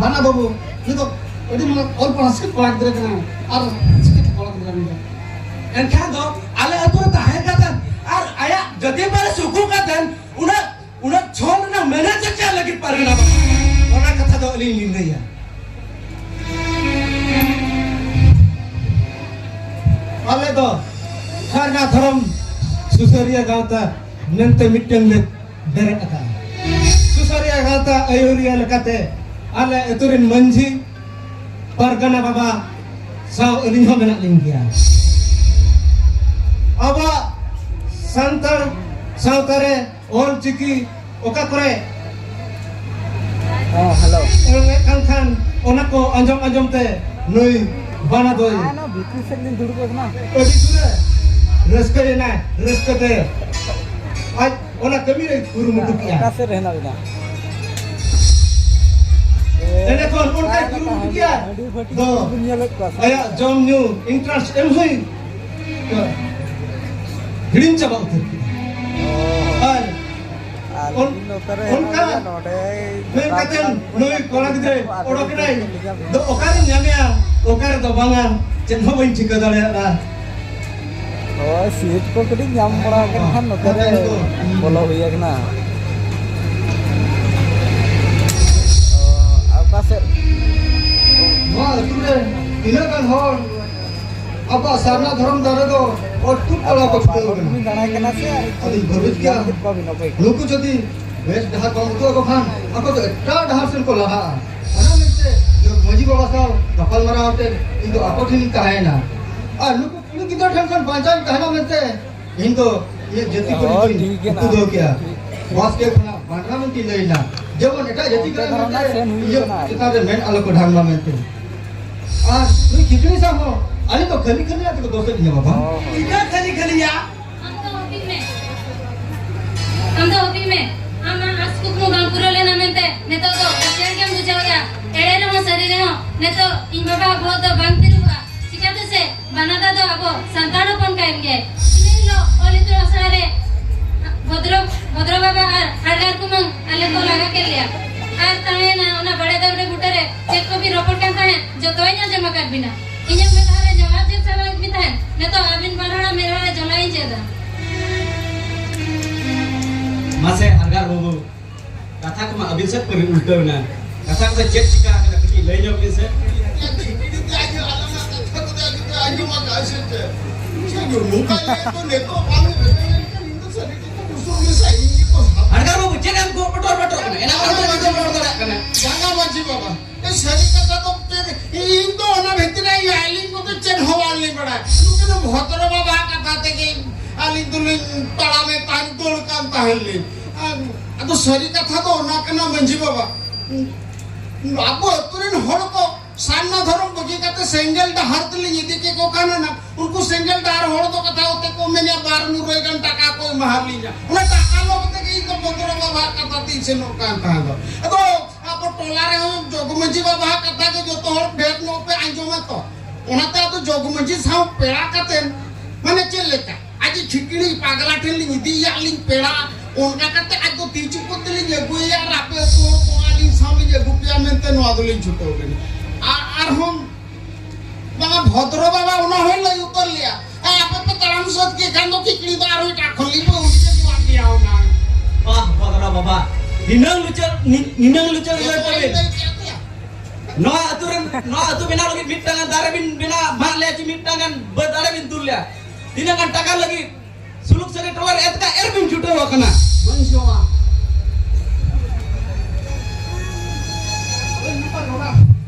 ᱵᱟᱱᱟ ᱵᱟᱹᱵᱩ, ᱩᱱᱤ ᱫᱚ ᱟᱹᱰᱤ ᱢᱟᱨᱟᱝ ᱚᱞ ᱯᱟᱲᱦᱟᱣ ᱥᱤᱠᱷᱤᱛ ᱠᱚᱲᱟ ᱜᱤᱫᱽᱨᱟᱹ ᱠᱟᱱᱟᱭ ᱟᱨ ᱥᱤᱠᱷᱤᱛ ᱠᱚᱲᱟ ᱜᱤᱫᱽᱨᱟᱹ ᱠᱟᱱ ᱜᱮᱭᱟ᱾ ᱮᱱᱠᱷᱟᱱ ᱫᱚ ᱟᱞᱮ ᱟᱹᱛᱩ ᱨᱮ ᱛᱟᱦᱮᱸ ᱠᱟᱛᱮ ᱟᱨ ᱟᱭᱟᱜ ᱡᱟᱹᱛᱤ ᱯᱟᱹᱨᱤᱥ ᱩᱠᱩ ᱠᱟᱛᱮ ᱩᱱᱟᱹᱜ, ᱩᱱᱟᱹᱜ ᱪᱷᱚᱞ ᱨᱮᱱᱟᱜ ᱢᱮᱱᱮᱫ ᱫᱚ ᱪᱮᱫ ᱞᱟᱹᱜᱤᱫ ᱯᱟᱨᱜᱟᱱᱟ ᱵᱟᱵᱟ? ᱚᱱᱟ ᱠᱟᱛᱷᱟ ᱫᱚ ᱟᱹᱞᱤᱧ ᱞᱤᱧ ᱞᱟᱹᱭᱟ᱾ ᱟᱞᱮ ᱫᱚ ᱥᱟᱨᱱᱟ ᱫᱷᱚᱨᱚᱢ ᱥᱩᱥᱟᱹᱨᱤᱭᱟᱹ ᱜᱟᱶᱛᱟ ᱢᱮᱱᱛᱮ ᱢᱤᱫᱴᱟᱝ ᱞᱮ ᱵᱮᱨᱮᱫ ᱟᱠᱟᱫᱼᱟ᱾ ᱥᱩᱥᱟᱹᱨᱤᱭᱟᱹ ᱜᱟᱶᱛᱟ ᱟᱹᱭᱩᱨᱤᱭᱟᱹ ᱞᱮᱠᱟᱛᱮ ᱟᱞᱮ ᱟᱹᱛᱩ ᱨᱮᱱ ᱢᱟᱹᱡᱷᱤ, ᱯᱟᱨᱜᱟᱱᱟ ᱵᱟᱵᱟ ᱥᱟᱶ ᱟᱹᱞᱤᱧ ᱦᱚᱸ ᱢᱮᱱᱟᱜ ᱞᱤᱧ ᱜᱮᱭᱟ᱾ ᱟᱵᱚᱣᱟᱜ ᱥᱟᱱᱛᱟᱲ ᱥᱟᱶᱛᱟ ᱨᱮ ᱚᱞ ᱪᱤᱠᱤ ᱚᱠᱟ ᱠᱚᱨᱮ ᱦᱮᱸ, ᱦᱮᱞᱳ᱾ ᱮᱢᱮᱫ ᱠᱟᱱ ᱠᱷᱟᱱ, ᱚᱱᱟ ᱠᱚ ᱟᱸᱡᱚᱢ ᱟᱸᱡᱚᱢ ᱛᱮ ᱱᱩᱭ ᱵᱟᱱᱟ ᱫᱚᱭ ᱟᱭ ᱱᱚ ᱵᱷᱤᱛᱨᱤ ᱥᱮᱫ ᱞᱤᱧ ᱫᱩᱲᱩᱵ ᱟᱠᱟᱱᱟ᱾ ᱟᱹᱰᱤ ᱡᱳᱨᱮ ᱨᱟᱹᱥᱠᱟᱹᱭᱮᱱᱟᱭ᱾ ᱨᱟᱹᱥᱠᱟᱹ ᱛᱮ ᱟᱡ ᱚᱱᱟ ᱠᱟᱹᱢᱤ ᱨᱮ ᱠᱩᱨᱩᱢᱩᱴᱩ ᱠᱮᱜᱼᱟ᱾ ᱚᱠᱟ ᱥᱮᱫ ᱨᱮ ᱦᱮᱱᱟᱜ ᱵᱤᱱᱟ? ᱮᱸᱰᱮᱠᱷᱟᱱ ᱚᱱᱠᱟᱭ ᱠᱩᱨᱩᱢᱩᱴᱩ ᱠᱮᱜᱼᱟ᱾ ᱦᱟᱺᱰᱤ ᱵᱷᱟᱹᱴᱤ ᱫᱚ ᱠᱚᱵᱤᱱ ᱧᱮᱞᱮᱫ ᱠᱚᱣᱟ ᱥᱮ? ᱟᱭᱟᱜ ᱡᱚᱢ ᱧᱩ, interest ᱮᱢ ᱦᱩᱭ ᱦᱤᱲᱤᱧ ᱪᱟᱵᱟ ᱩᱛᱟᱹᱨ ᱠᱮᱫᱟ᱾ ᱟᱨ ᱟᱨ ᱚᱱ-, ᱤᱧ ᱱᱚᱛᱮ ᱨᱮ ᱚᱱᱠᱟ ᱦᱮᱱᱟᱜ ᱞᱤᱧᱟ, ᱱᱚᱰᱮ ᱢᱮᱱ ᱠᱟᱛᱮ ᱱᱩᱭ ᱠᱚᱲᱟ ᱜᱤᱫᱽᱨᱟᱹ ᱚᱰᱚᱠ ᱮᱱᱟᱭ᱾ ᱫᱚ ᱚᱠᱟᱨᱮᱧ ᱧᱟᱢᱮᱭᱟ, ᱚᱠᱟ ᱨᱮᱫᱚ ᱵᱟᱝᱟ, ᱪᱮᱫ ᱦᱚᱸ ᱵᱟᱹᱧ ᱴᱷᱤᱠᱟᱹ ᱫᱟᱲᱮᱭᱟᱜᱼᱟ᱾ ᱦᱳᱭ, ᱥᱤᱴ ᱠᱚ ᱠᱟᱹᱴᱤᱡ ᱧᱟᱢ ᱵᱟᱲᱟ ᱟᱠᱟᱱ ᱠᱷᱟᱱ ᱱᱚᱛᱮ ᱨᱮ ᱵᱚᱞᱚ ᱦᱩᱭ ᱟᱠᱟᱱᱟ᱾ ᱚ, ᱟᱨ ᱚᱠᱟ ᱥᱮᱫ? ᱱᱚᱣᱟ ᱟᱹᱛᱩ ᱨᱮ ᱛᱤᱱᱟᱹᱜ ᱜᱟᱱ ᱦᱚᱲ ᱟᱵᱚᱣᱟᱜ ᱥᱟᱨᱱᱟ ᱫᱷᱚᱨᱚᱢ ᱫᱟᱨᱮ ᱫᱚ ᱚᱴᱠᱩᱡ ᱠᱚᱲᱟ ᱠᱚ ᱪᱷᱩᱴᱟᱹᱣ ᱠᱟᱱᱟ᱾ ᱵᱟᱹᱧ ᱫᱟᱬᱟᱭ ᱠᱟᱱᱟ ᱥᱮ, ᱟᱹᱰᱤᱧ ᱜᱚᱨᱚᱡᱽ ᱜᱮᱭᱟ᱾ ᱧᱟᱢ ᱠᱮᱫ ᱠᱚᱣᱟ ᱵᱤᱱ ᱚᱠᱚᱭ ᱠᱚ? ᱱᱩᱠᱩ ᱡᱩᱫᱤ ᱵᱮᱥ ᱰᱟᱦᱟᱨ ᱵᱟᱢ ᱩᱫᱩᱜ ᱟᱠᱚ ᱠᱷᱟᱱ, ᱟᱠᱚ ᱫᱚ ᱮᱴᱟᱜ ᱰᱟᱦᱟᱨ ᱥᱮᱱ ᱠᱚ ᱞᱟᱦᱟᱜᱼᱟ᱾ ᱚᱱᱟ ᱢᱮᱱᱛᱮ ᱡᱚᱜᱽ ᱢᱟᱹᱡᱷᱤ ᱵᱟᱵᱟ ᱥᱟᱶ ᱜᱟᱯᱟᱞ ᱢᱟᱨᱟᱣ ᱠᱟᱛᱮ ᱤᱧ ᱫᱚ ᱟᱠᱚ ᱴᱷᱮᱱᱤᱧ ᱛᱟᱦᱮᱸᱭᱮᱱᱟ᱾ ᱟᱨ ᱱᱩᱠᱩ ᱠᱩᱲᱤ ᱜᱤᱫᱽᱨᱟᱹ ᱴᱷᱮᱱ ᱠᱷᱚᱱ ᱵᱟᱧᱪᱟᱣ ᱤᱧ ᱛᱟᱦᱮᱱᱟ ᱢᱮᱱᱛᱮ ᱤᱧ ᱫᱚ ᱤᱧᱟᱹᱜ ᱡᱟᱹᱛᱤ ᱯᱟᱹᱨᱤᱥ ᱦᱚᱸ ᱫᱚᱧ ᱴᱷᱤᱠ ᱜᱮ ᱩᱠᱩ ᱫᱚᱦᱚ ᱠᱮᱭᱟ᱾ ᱵᱟᱥᱠᱮ ᱠᱷᱚᱱᱟᱜ ᱵᱟᱸᱰᱨᱟ ᱢᱮᱱᱛᱮᱧ ᱞᱟᱹᱭᱮᱱᱟ᱾ ᱡᱮᱢᱚᱱ ᱮᱴᱟᱜ ᱡᱟᱹᱛᱤ ᱠᱟᱱᱟ ᱢᱮᱱᱛᱮ ᱥᱮᱱ ᱦᱩᱭ ᱤᱧᱟᱹᱜ ᱠᱟᱱᱟ᱾ ᱪᱮᱛᱟᱱ ᱨᱮ ᱢᱮᱫ ᱟᱞᱚ ᱠᱚ ᱰᱷᱟᱝ ᱢᱟ ᱢᱮᱱᱛᱮ᱾ ᱟᱨ ᱱᱩᱭ ᱠᱷᱤᱠᱲᱤ ᱥᱟᱶ ᱦᱚᱸ ᱟᱹᱞᱤᱧ ᱫᱚ ᱠᱷᱟᱹᱞᱤ ᱠᱷᱟᱹᱞᱤ ᱟᱛᱮ ᱠᱚ ᱫᱚᱥᱮᱫ ᱞᱤᱧᱟ ᱵᱟᱵᱟ᱾ ᱦᱚᱸ, ᱦᱚᱸ᱾ ᱤᱱᱟᱹ ᱠᱷᱟᱹᱞᱤ ᱠᱷᱟᱹᱞᱤᱭᱟ᱾ ᱟᱢ ᱫᱚ ᱦᱩᱫᱤᱥ ᱢᱮ᱾ ᱟᱢ ᱫᱚ ᱦᱩᱫᱤᱥ ᱢᱮ᱾ ᱟᱢᱟᱜ ᱟᱸᱥ ᱠᱩᱠᱢᱩ ᱵᱟᱝ ᱯᱩᱨᱟᱹᱣ ᱞᱮᱱᱟ ᱢᱮᱱᱛᱮ ᱱᱤᱛᱚᱜ ᱫᱚ ᱦᱟᱹᱛᱭᱟᱹᱨ ᱜᱮᱢ ᱵᱩᱡᱷᱟᱹᱣᱮᱫᱼᱟ᱾ ᱮᱲᱮ ᱨᱮᱦᱚᱸ ᱥᱟᱹᱨᱤ ᱨᱮᱦᱚᱸ ᱱᱤᱛᱚᱜ ᱤᱧ ᱵᱟᱵᱟᱣᱟᱜ ᱵᱚᱦᱚᱜ ᱫᱚ ᱵᱟᱝ ᱛᱤᱨᱩᱵᱚᱜᱼᱟ᱾ ᱪᱤᱠᱟᱹᱛᱮ ᱥᱮ ᱵᱟᱱᱟᱫᱟ ᱫᱚ ᱟᱵᱚ ᱥᱟᱱᱛᱟᱲ ᱦᱚᱯᱚᱱ ᱠᱟᱱ ᱜᱮᱭᱟᱭ᱾ ᱤᱱᱟᱹ ᱦᱤᱞᱳᱜ ᱚᱞ ᱤᱛᱩᱱ ᱟᱥᱲᱟ ᱨᱮ ᱵᱷᱚᱫᱨᱚ, ᱵᱷᱚᱫᱨᱚ ᱵᱟᱵᱟ ᱟᱨ ᱦᱟᱰᱜᱟᱨ ᱠᱩᱢᱟᱹᱝ ᱟᱞᱮ ᱠᱚ ᱞᱟᱜᱟ ᱠᱮᱫ ᱞᱮᱭᱟ᱾ ᱟᱨ ᱛᱟᱦᱮᱸᱭᱮᱱᱟ ᱚᱱᱟ ᱵᱟᱲᱮ ᱫᱟᱨᱮ ᱵᱩᱴᱟᱹ ᱨᱮ ᱪᱮᱫ ᱠᱚᱵᱤᱱ ᱨᱚᱯᱚᱲ ᱠᱟᱱ ᱛᱟᱦᱮᱸᱫ, ᱡᱚᱛᱚᱣᱟᱧ ᱟᱸᱡᱚᱢ ᱟᱠᱟᱫ ᱵᱤᱱᱟ᱾ ᱤᱧᱟᱹᱜ ᱢᱮᱫᱦᱟ ᱨᱮ ᱡᱚᱞᱟ ᱪᱮᱫ ᱥᱟᱱᱟᱭᱮᱫ ᱵᱤᱱ ᱛᱟᱦᱮᱸᱫ? ᱱᱤᱛᱚᱜ ᱟᱹᱵᱤᱱ ᱵᱟᱨ ᱦᱚᱲᱟᱜ ᱢᱮᱫᱦᱟ ᱨᱮ ᱡᱚᱞᱟᱧ ᱪᱮᱫᱟ᱾ ᱢᱟᱥᱮ ᱦᱟᱰᱜᱟᱨ ᱵᱟᱹᱵᱩ, ᱠᱟᱛᱷᱟ ᱠᱚᱢᱟ ᱟᱹᱵᱤᱱ ᱥᱮᱫ ᱠᱷᱚᱱ ᱩᱞᱴᱟᱹᱣ ᱮᱱᱟ᱾ ᱠᱟᱛᱷᱟ ᱠᱚᱫᱚ ᱪᱮᱫ ᱪᱤᱠᱟ ᱟᱠᱟᱱᱟ, ᱠᱟᱹᱴᱤᱡ ᱞᱟᱹᱭ ᱧᱚᱜ ᱵᱤᱱ ᱥᱮ᱾ ᱟᱸᱡᱚᱢ ᱟᱠᱟᱫᱼᱟ ᱥᱮ ᱪᱮᱫ? ᱱᱚᱝᱠᱟ ᱞᱟᱹᱭ ᱫᱚ ᱱᱤᱛᱚᱜ ᱵᱟᱝ ᱨᱮᱵᱮᱱ ᱞᱮᱱᱠᱷᱟᱱ ᱤᱧ ᱫᱚ ᱥᱟᱹᱨᱤ ᱠᱟᱛᱷᱟ ᱵᱩᱥᱩᱵ ᱢᱮᱥᱟ ᱤᱧ ᱜᱮᱠᱚ ᱥᱟᱵ᱾ ᱟᱨ ᱵᱟᱹᱵᱩ, ᱪᱮᱫ ᱮᱢ ᱠᱚ ᱯᱚᱴᱚᱨ ᱯᱚᱴᱚᱨ ᱠᱟᱱᱟ? ᱮᱱᱟᱝ ᱠᱷᱚᱱ ᱫᱚ ᱵᱟᱝ ᱨᱚᱲ ᱫᱟᱲᱮᱭᱟᱜ ᱠᱟᱱᱟ᱾ ᱵᱟᱝᱟ ᱢᱟᱹᱡᱷᱤ ᱵᱟᱵᱟ, ᱮ, ᱥᱟᱹᱨᱤ ᱠᱟᱛᱷᱟ ᱫᱚ ᱪᱮᱫ, ᱤᱧ ᱫᱚ ᱚᱱᱟ ᱵᱷᱤᱛᱨᱤ ᱨᱮ ᱟᱹᱞᱤᱧ ᱠᱚᱫᱚ ᱪᱮᱫ ᱦᱚᱸ ᱵᱟᱝᱞᱤᱧ ᱵᱟᱲᱟᱭᱟ᱾ ᱱᱩᱠᱤᱱ ᱫᱚ ᱵᱷᱚᱫᱨᱚ ᱵᱟᱵᱟ ᱠᱟᱛᱷᱟ ᱛᱮᱜᱮ ᱟᱹᱞᱤᱧ ᱫᱚᱞᱤᱧ ᱛᱟᱲᱟᱢᱮᱫ ᱛᱟᱦᱮᱸᱫ, ᱫᱟᱹᱲ ᱠᱟᱱ ᱛᱟᱦᱮᱸᱫ ᱞᱤᱧ᱾ ᱟᱨ ᱟᱫᱚ ᱥᱟᱹᱨᱤ ᱠᱟᱛᱷᱟ ᱫᱚ ᱚᱱᱟ ᱠᱟᱱᱟ ᱢᱟᱹᱡᱷᱤ ᱵᱟᱵᱟ, ᱟᱵᱚ ᱟᱹᱛᱩ ᱨᱮᱱ ᱦᱚᱲ ᱠᱚ ᱥᱟᱨᱱᱟ ᱫᱷᱚᱨᱚᱢ ᱵᱟᱹᱜᱤ ᱠᱟᱛᱮ ᱥᱮᱸᱜᱮᱞ ᱰᱟᱦᱟᱨ ᱛᱮᱞᱤᱧ ᱤᱫᱤ ᱠᱮᱠᱚ ᱠᱟᱱᱟ ᱱᱟ᱾ ᱩᱱᱠᱩ ᱥᱮᱸᱜᱮᱞ ᱰᱟᱦᱟᱨ ᱦᱚᱲ ᱫᱚ ᱠᱟᱛᱷᱟ ᱠᱚᱛᱮ ᱠᱚ ᱢᱮᱱᱟ, "ᱵᱟᱨ ᱢᱩᱨᱟᱹᱭ ᱜᱟᱱ ᱴᱟᱠᱟ ᱠᱚ ᱮᱢᱟ ᱞᱤᱧᱟ᱾" ᱚᱱᱟ ᱴᱟᱠᱟ ᱞᱚᱵ ᱛᱮᱜᱮ ᱤᱧ ᱫᱚ ᱵᱷᱚᱫᱨᱚ ᱵᱟᱵᱟᱣᱟᱜ ᱠᱟᱛᱷᱟ ᱛᱤᱧ ᱥᱮᱱᱚᱜ ᱠᱟᱱ ᱛᱟᱦᱮᱸ ᱫᱚ᱾ ᱟᱫᱚ ᱟᱵᱚ ᱴᱚᱞᱟ ᱨᱮᱦᱚᱸ ᱡᱚᱜᱽ ᱢᱟᱹᱡᱷᱤ ᱵᱟᱵᱟᱣᱟᱜ ᱠᱟᱛᱷᱟ ᱜᱮ ᱡᱚᱛᱚ ᱦᱚᱲ ᱰᱷᱮᱨ ᱧᱚᱜ ᱯᱮ ᱟᱸᱡᱚᱢᱟ ᱛᱚ᱾ ᱚᱱᱟᱛᱮ ᱟᱫᱚ ᱡᱚᱜᱽ ᱢᱟᱹᱡᱷᱤ ᱥᱟᱶ ᱯᱮᱲᱟ ᱠᱟᱛᱮ, ᱢᱟᱱᱮ ᱪᱮᱫ ᱞᱮᱠᱟ, ᱟᱡ ᱪᱷᱤᱠᱲᱤ ᱯᱟᱜᱽᱞᱟ ᱴᱷᱮᱱ ᱞᱤᱧ ᱤᱫᱤᱭᱟ ᱞᱤᱧ ᱯᱮᱲᱟ, ᱚᱱᱠᱟ ᱠᱟᱛᱮ ᱟᱡ ᱫᱚ ᱛᱤ ᱪᱩᱯᱩᱫ ᱛᱮᱞᱤᱧ ᱟᱹᱜᱩᱭᱮᱭᱟ ᱟᱨ ᱟᱯᱮ ᱟᱹᱛᱩ ᱦᱚᱲ ᱠᱚ ᱟᱹᱞᱤᱧ ᱥᱟᱶ ᱞᱤᱧ ᱟᱹᱜᱩ ᱯᱮᱭᱟ ᱢᱮᱱᱛᱮ ᱱᱚᱣᱟ ᱫᱚᱞᱤᱧ ᱪᱷᱩᱴᱟᱹᱣ ᱞᱮᱱᱟ᱾ ᱟᱨ ᱟᱨᱦᱚᱸ ᱵᱟᱝᱟ, ᱵᱷᱚᱫᱨᱚ ᱵᱟᱵᱟ ᱚᱱᱟ ᱦᱚᱸᱭ ᱞᱟᱹᱭ ᱩᱛᱟᱹᱨ ᱞᱮᱭᱟ, "ᱦᱮᱸ, ᱟᱯᱮ ᱯᱮ ᱛᱟᱲᱟᱢ ᱥᱟᱹᱛ ᱠᱮᱫ ᱠᱷᱟᱱ ᱫᱚ ᱠᱷᱤᱠᱲᱤ ᱫᱚ ᱟᱨᱦᱚᱸ ᱮᱴᱟᱜ ᱠᱷᱚᱱ ᱞᱤᱧ ᱟᱹᱜᱩ ᱠᱮᱫ ᱠᱚᱣᱟ ᱯᱮᱭᱟ ᱚᱱᱟ᱾ ᱵᱟᱦ, ᱵᱷᱚᱫᱨᱚ ᱵᱟᱵᱟ, ᱱᱤᱱᱟᱹᱝ ᱞᱩᱪᱟᱹ, ᱱᱤ-, ᱱᱤᱱᱟᱹᱝ ᱞᱩᱪᱟᱹ ᱩᱭᱦᱟᱹᱨ ᱛᱟᱵᱤᱱ᱾ ᱞᱟᱹᱭ ᱠᱮᱫ ᱯᱮᱭᱟ᱾ ᱱᱚᱣᱟ ᱟᱹᱛᱩ ᱨᱮᱱ, ᱱᱚᱣᱟ ᱟᱹᱛᱩ ᱵᱮᱱᱟᱣ ᱞᱟᱹᱜᱤᱫ ᱢᱤᱫᱴᱟᱝ ᱜᱟᱱ ᱫᱟᱨᱮ ᱵᱤᱱ ᱵᱮᱱᱟᱣ, ᱢᱟᱜ ᱞᱮᱭᱟ ᱪᱮ ᱢᱤᱫᱴᱟᱝ ᱜᱟᱱ ᱵᱟᱹᱫᱽ ᱟᱲᱮ ᱵᱤᱱ ᱫᱩᱞ ᱞᱮᱭᱟ, ᱛᱤᱱᱟᱹᱜ ᱜᱟᱱ ᱴᱟᱠᱟ ᱞᱟᱹᱜᱤᱫ ᱥᱩᱞᱩᱠ ᱥᱟᱹᱜᱟᱹᱭ ᱴᱚᱞᱟ ᱨᱮ ᱮᱛᱠᱟ ᱮᱨ ᱵᱤᱱ ᱪᱷᱩᱴᱟᱹᱣ ᱟᱠᱟᱱᱟ᱾ ᱢᱟᱹᱡᱷᱤ ᱵᱟᱵᱟ,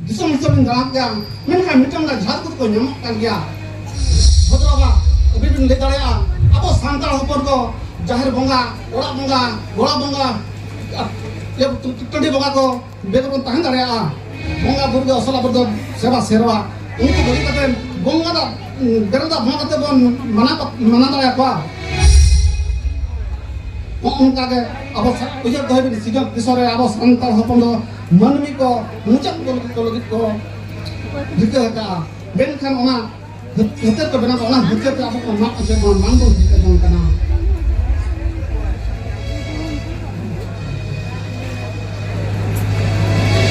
ᱫᱤᱥᱚᱢ ᱫᱤᱥᱚᱢ ᱵᱤᱱ ᱫᱟᱬᱟᱱ ᱜᱮᱭᱟ, ᱢᱮᱱᱠᱷᱟᱱ ᱢᱤᱫᱴᱟᱝ ᱜᱟᱱ ᱡᱷᱟᱲ ᱠᱚᱫᱚ ᱠᱚ ᱧᱟᱢᱚᱜ ᱠᱟᱱ ᱜᱮᱭᱟ᱾ ᱵᱷᱚᱫᱨᱚ ᱵᱟᱵᱟ, ᱟᱹᱵᱤᱱ ᱵᱤᱱ ᱞᱟᱹᱭ ᱫᱟᱲᱮᱭᱟᱜᱼᱟ, ᱟᱵᱚ ᱥᱟᱱᱛᱟᱲ ᱦᱚᱯᱚᱱ ᱠᱚ ᱡᱟᱦᱮᱨ ᱵᱚᱸᱜᱟ, ᱚᱲᱟᱜ ᱵᱚᱸᱜᱟ, ᱜᱚᱲᱟ ᱵᱚᱸᱜᱟ, ᱟᱨ ᱤᱭᱟᱹ ᱴᱟᱺᱰᱤ ᱵᱚᱸᱜᱟ ᱠᱚ ᱵᱮᱜᱚᱨ ᱵᱚᱱ ᱛᱟᱦᱮᱸ ᱫᱟᱲᱮᱭᱟᱜᱼᱟ? ᱵᱚᱸᱜᱟ ᱵᱩᱨᱩ ᱫᱚ ᱟᱥᱚᱞ ᱟᱵᱚ ᱫᱚ ᱥᱮᱵᱟ ᱥᱮᱨᱣᱟ, ᱩᱱᱠᱩ ᱵᱟᱹᱜᱤ ᱠᱟᱛᱮ ᱵᱚᱸᱜᱟ ᱫᱟᱜ, ᱵᱮᱨᱮᱞ ᱫᱟᱜ ᱵᱚᱸᱜᱟ ᱠᱟᱛᱮ ᱵᱚᱱ ᱢᱟᱱᱟ, ᱢᱟᱱᱟ ᱫᱟᱲᱮᱭᱟᱠᱚᱣᱟ? ᱱᱚᱜᱼᱚ ᱱᱚᱝᱠᱟ ᱜᱮ ᱟᱵᱚ ᱥᱟ-, ᱩᱭᱦᱟᱹᱨ ᱫᱚᱦᱚᱭ ᱵᱤᱱ, ᱥᱤᱧᱚᱛ ᱫᱤᱥᱚᱢ ᱨᱮ ᱟᱵᱚ ᱥᱟᱱᱛᱟᱲ ᱦᱚᱯᱚᱱ ᱫᱚ ᱢᱟᱹᱱᱢᱤ ᱠᱚ ᱢᱩᱪᱟᱹᱫ ᱠᱚ ᱞᱟᱹᱜᱤᱫ, ᱠᱚ ᱞᱟᱹᱜᱤᱫ ᱠᱚ ᱨᱤᱠᱟᱹ ᱟᱠᱟᱫᱼᱟ᱾ ᱢᱮᱱᱠᱷᱟᱱ ᱚᱱᱟ ᱦᱟᱹᱛ-, ᱦᱟᱹᱛᱭᱟᱹᱨ ᱠᱚ ᱵᱮᱱᱟᱣ ᱫᱟ, ᱚᱱᱟ ᱦᱟᱹᱛᱭᱟᱹᱨ ᱛᱮ ᱟᱵᱚ ᱠᱚ ᱢᱟᱜ ᱚᱪᱚᱭᱮᱫ ᱵᱚᱱᱟ, ᱵᱟᱝ ᱵᱚᱱ ᱴᱷᱤᱠᱟᱹ ᱡᱚᱝ ᱠᱟᱱᱟ᱾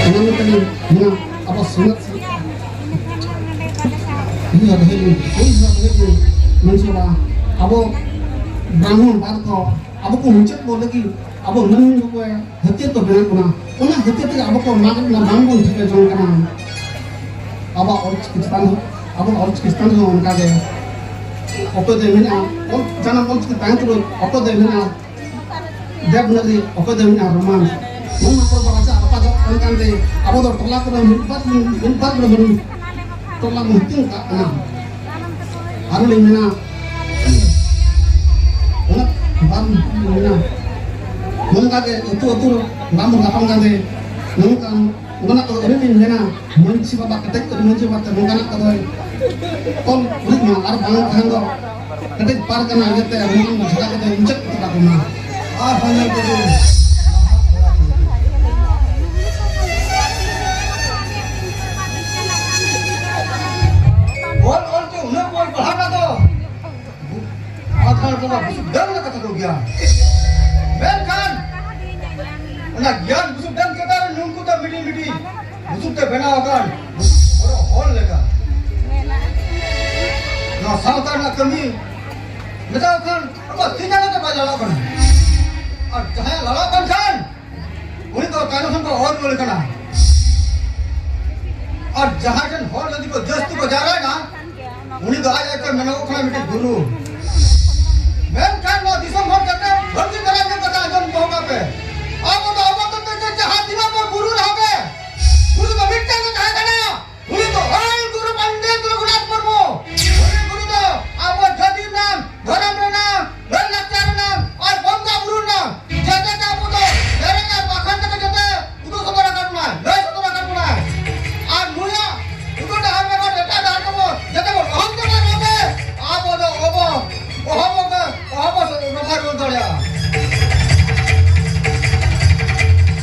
ᱚᱱᱟ ᱢᱮᱱᱛᱮ ᱢᱮᱱᱟ, ᱟᱵᱚ ᱥᱚᱢᱟᱡᱽ ᱤᱧ ᱦᱚᱸ ᱫᱚᱦᱚᱭ ᱢᱮ, ᱤᱧ ᱦᱚᱸ ᱫᱚᱦᱚᱭ ᱢᱮ, ᱢᱟᱹᱡᱷᱤ ᱵᱟᱵᱟ, ᱟᱵᱚ ᱵᱨᱟᱦᱢᱚᱱ ᱵᱟᱫ ᱠᱚ, ᱟᱵᱚ ᱠᱚ ᱢᱩᱪᱟᱹᱫ ᱠᱚ ᱞᱟᱹᱜᱤᱫ ᱟᱵᱚ ᱢᱟᱹᱱᱢᱤ ᱠᱚ ᱦᱟᱹᱛᱭᱟᱹᱨ ᱠᱚ ᱵᱮᱱᱟᱣ ᱵᱚᱱᱟ, ᱚᱱᱟ ᱦᱟᱹᱛᱭᱟᱹᱨ ᱛᱮᱜᱮ ᱟᱵᱚ ᱠᱚ ᱢᱟᱜ ᱮᱫ ᱵᱚᱱᱟ, ᱵᱟᱝ ᱵᱚᱱ ᱴᱷᱤᱠᱟᱹ ᱡᱚᱝ ᱠᱟᱱᱟ᱾ ᱟᱵᱚᱣᱟᱜ ᱚᱞᱪᱤᱠᱤ ᱪᱮᱛᱟᱱ ᱦᱚᱸ, ᱟᱵᱚᱣᱟᱜ ᱚᱞᱪᱤᱠᱤ ᱪᱮᱛᱟᱱ ᱨᱮᱦᱚᱸ ᱚᱱᱠᱟ ᱜᱮ ᱚᱠᱚᱭ ᱫᱚᱭ ᱢᱮᱱᱟ ᱚᱞ, ᱡᱟᱱᱟᱢ ᱚᱞᱪᱤᱠᱤ ᱛᱟᱦᱮᱸ ᱛᱩᱞᱩᱡ, ᱚᱠᱚᱭ ᱫᱚᱭ ᱢᱮᱱᱟ ᱫᱮᱵᱽᱱᱟᱜᱽᱨᱤ, ᱚᱠᱚᱭ ᱫᱚᱭ ᱢᱮᱱᱟ ᱨᱳᱢᱟᱱ᱾ ᱱᱚᱣᱟ ᱠᱚ ᱵᱷᱟᱥᱟ ᱨᱟᱯᱟᱪᱟᱜ ᱠᱟᱱ ᱠᱟᱱᱛᱮ ᱟᱵᱚ ᱫᱚ ᱴᱚᱞᱟ ᱠᱚᱨᱮ ᱢᱤᱫ ᱵᱟᱨ, ᱢᱤᱫ ᱵᱟᱨ ᱠᱚᱨᱮ ᱵᱚᱱ ᱴᱚᱞᱟ ᱵᱚᱱ ᱦᱟᱹᱴᱤᱧ ᱠᱟᱜ ᱠᱟᱱᱟ᱾ ᱟᱨ ᱞᱤᱧ ᱢᱮᱱᱟ, ᱚᱱᱟ ᱵᱟᱝ ᱢᱮᱱᱟ, ᱱᱚᱝᱠᱟ ᱜᱮ ᱟᱹᱛᱩ ᱟᱹᱛᱩ ᱵᱟᱝ ᱵᱚᱱ ᱧᱟᱯᱟᱢ ᱠᱟᱱᱛᱮ ᱱᱚᱝᱠᱟᱱ ᱚᱱᱟ ᱠᱚᱫᱚ ᱟᱹᱰᱤ ᱞᱤᱧ ᱢᱮᱱᱟ, ᱢᱟᱹᱡᱷᱤ ᱵᱟᱵᱟ ᱠᱮᱴᱮᱡ ᱠᱚ ᱢᱟᱹᱡᱷᱤ ᱵᱟᱵᱟ ᱛᱮ ᱱᱚᱝᱠᱟᱱᱟᱜ ᱠᱚᱫᱚᱭ ᱛᱚᱞ ᱩᱨᱤᱡ ᱢᱟ, ᱟᱨ ᱵᱟᱝᱠᱷᱟᱱ ᱫᱚ ᱠᱮᱴᱮᱡ ᱯᱟᱨᱜᱟᱱᱟ ᱤᱭᱟᱹᱛᱮ ᱱᱚᱝᱠᱟᱱ ᱡᱷᱟᱜᱟ ᱠᱚᱫᱚ ᱢᱩᱪᱟᱹᱫ ᱠᱚ ᱛᱟᱠᱚ ᱢᱟ᱾ ᱟᱨ ᱦᱚᱸ ᱧᱮᱞ ᱠᱚᱵᱤᱱ, ᱚᱞ ᱚᱞ ᱛᱮ ᱩᱱᱟᱹᱜ ᱵᱚᱱ ᱯᱟᱲᱦᱟᱣ ᱠᱟᱫ ᱫᱚ, ᱟᱫᱷᱟᱨ ᱵᱚᱸᱜᱟ ᱵᱩᱥᱩᱵ ᱰᱟᱹᱝ ᱞᱮᱠᱟ ᱛᱟᱠᱚ ᱜᱮᱭᱟ᱾ ᱢᱮᱱᱠᱷᱟᱱ ᱚᱱᱟ ᱜᱮᱭᱟᱱ ᱵᱩᱥᱩᱵ ᱰᱟᱹᱝ ᱪᱮᱛᱟᱱ ᱨᱮ ᱱᱩᱠᱩ ᱫᱚ ᱢᱤᱫᱴᱤᱡ ᱢᱤᱫᱴᱤᱡ ᱵᱩᱥᱩᱵ ᱛᱮ ᱵᱮᱱᱟᱣ ᱟᱠᱟᱱ ᱵᱩᱥᱩᱵ ᱦᱚᱨᱚᱜ ᱦᱚᱲ ᱞᱮᱠᱟ᱾ ᱱᱚᱣᱟ ᱥᱟᱶᱛᱟ ᱨᱮᱱᱟᱜ ᱠᱟᱹᱢᱤ ᱢᱮᱛᱟᱣ ᱠᱷᱟᱱ ᱟᱵᱚ ᱛᱤ ᱡᱟᱸᱜᱟ ᱛᱮ ᱵᱟᱭ ᱞᱟᱲᱟᱜ ᱠᱟᱱᱟ᱾ ᱟᱨ ᱡᱟᱦᱟᱸᱭ ᱞᱟᱲᱟᱜ ᱠᱟᱱ ᱠᱷᱟᱱ ᱩᱱᱤ ᱫᱚ ᱛᱟᱭᱱᱚᱢ ᱥᱮᱱ ᱠᱚ ᱚᱨ ᱨᱩᱣᱟᱹᱲ ᱠᱟᱱᱟ᱾ ᱟᱨ ᱡᱟᱦᱟᱸᱭ ᱴᱷᱮᱱ ᱦᱚᱲ ᱡᱩᱫᱤ ᱠᱚ ᱡᱟᱹᱥᱛᱤ ᱠᱚ ᱡᱟᱣᱨᱟᱭᱮᱱᱟ, ᱩᱱᱤ ᱫᱚ ᱟᱡ ᱟᱡᱛᱮ ᱢᱮᱱᱚᱜᱚᱜ ᱠᱟᱱᱟ ᱢᱤᱫᱴᱤᱡ ᱜᱩᱨᱩ᱾ ᱢᱮᱱᱠᱷᱟᱱ ᱱᱚᱣᱟ ᱫᱤᱥᱚᱢ ᱦᱚᱲ ᱡᱟᱛᱮ ᱵᱷᱟᱹᱜᱤ ᱫᱷᱟᱨᱟ ᱧᱚᱜ ᱠᱟᱛᱷᱟ ᱟᱸᱡᱚᱢ ᱫᱚᱦᱚ ᱠᱟᱜ ᱯᱮ, ᱟᱵᱚ ᱫᱚ ᱟᱵᱚ ᱛᱮ ᱡᱟᱦᱟᱸ ᱛᱤᱱᱟᱹᱜ ᱵᱚ ᱜᱩᱨᱩ ᱨᱮᱦᱚᱸ ᱜᱮ, ᱜᱩᱨᱩ ᱫᱚ ᱢᱤᱫᱴᱟᱝ ᱜᱮ ᱛᱟᱦᱮᱸ ᱠᱟᱱᱟ᱾ ᱩᱱᱤ ᱫᱚ ᱚᱞ ᱜᱩᱨᱩ ᱯᱚᱱᱰᱤᱛ ᱨᱚᱜᱷᱩᱱᱟᱛᱷ ᱢᱩᱨᱢᱩ᱾ ᱩᱱᱤ ᱜᱩᱨᱩ ᱫᱚ ᱟᱵᱚ ᱡᱟᱹᱛᱤ ᱨᱮᱱᱟᱜ, ᱫᱷᱚᱨᱚᱢ ᱨᱮᱱᱟᱜ, ᱞᱟᱹᱭ ᱞᱟᱠᱪᱟᱨ ᱨᱮᱱᱟᱜ ᱟᱨ ᱵᱚᱸᱜᱟ ᱵᱩᱨᱩ ᱨᱮᱱᱟᱜ ᱡᱮᱛᱮ ᱜᱮ ᱟᱵᱚ ᱫᱚ ᱥᱮᱨᱮᱧ ᱟᱨ ᱵᱟᱠᱷᱟᱱ ᱠᱟᱛᱮ ᱡᱮᱛᱮ ᱩᱫᱩᱜ ᱥᱚᱫᱚᱨ ᱟᱠᱟᱫ ᱵᱚᱱᱟᱭ, ᱞᱟᱹᱭ ᱥᱚᱫᱚᱨ ᱟᱠᱟᱫ ᱵᱚᱱᱟᱭ᱾ ᱟᱨ ᱱᱩᱭᱟᱜ ᱩᱫᱩᱜ ᱰᱟᱦᱟᱨ ᱵᱮᱜᱚᱨ ᱮᱴᱟᱜ ᱰᱟᱦᱟᱨ ᱛᱮᱵᱚ ᱡᱟᱛᱮ ᱵᱚᱱ ᱚᱦᱚᱢ ᱪᱟᱵᱟᱭ ᱨᱮᱦᱚᱸ ᱜᱮ ᱟᱵᱚ ᱫᱚ ᱚᱵᱚ, ᱚᱦᱚᱢ ᱜᱮ, ᱚᱦᱚᱢ ᱵᱚ ᱨᱚᱯᱷᱟ ᱨᱩᱣᱟᱹᱲ ᱫᱟᱲᱮᱭᱟᱜᱼᱟ᱾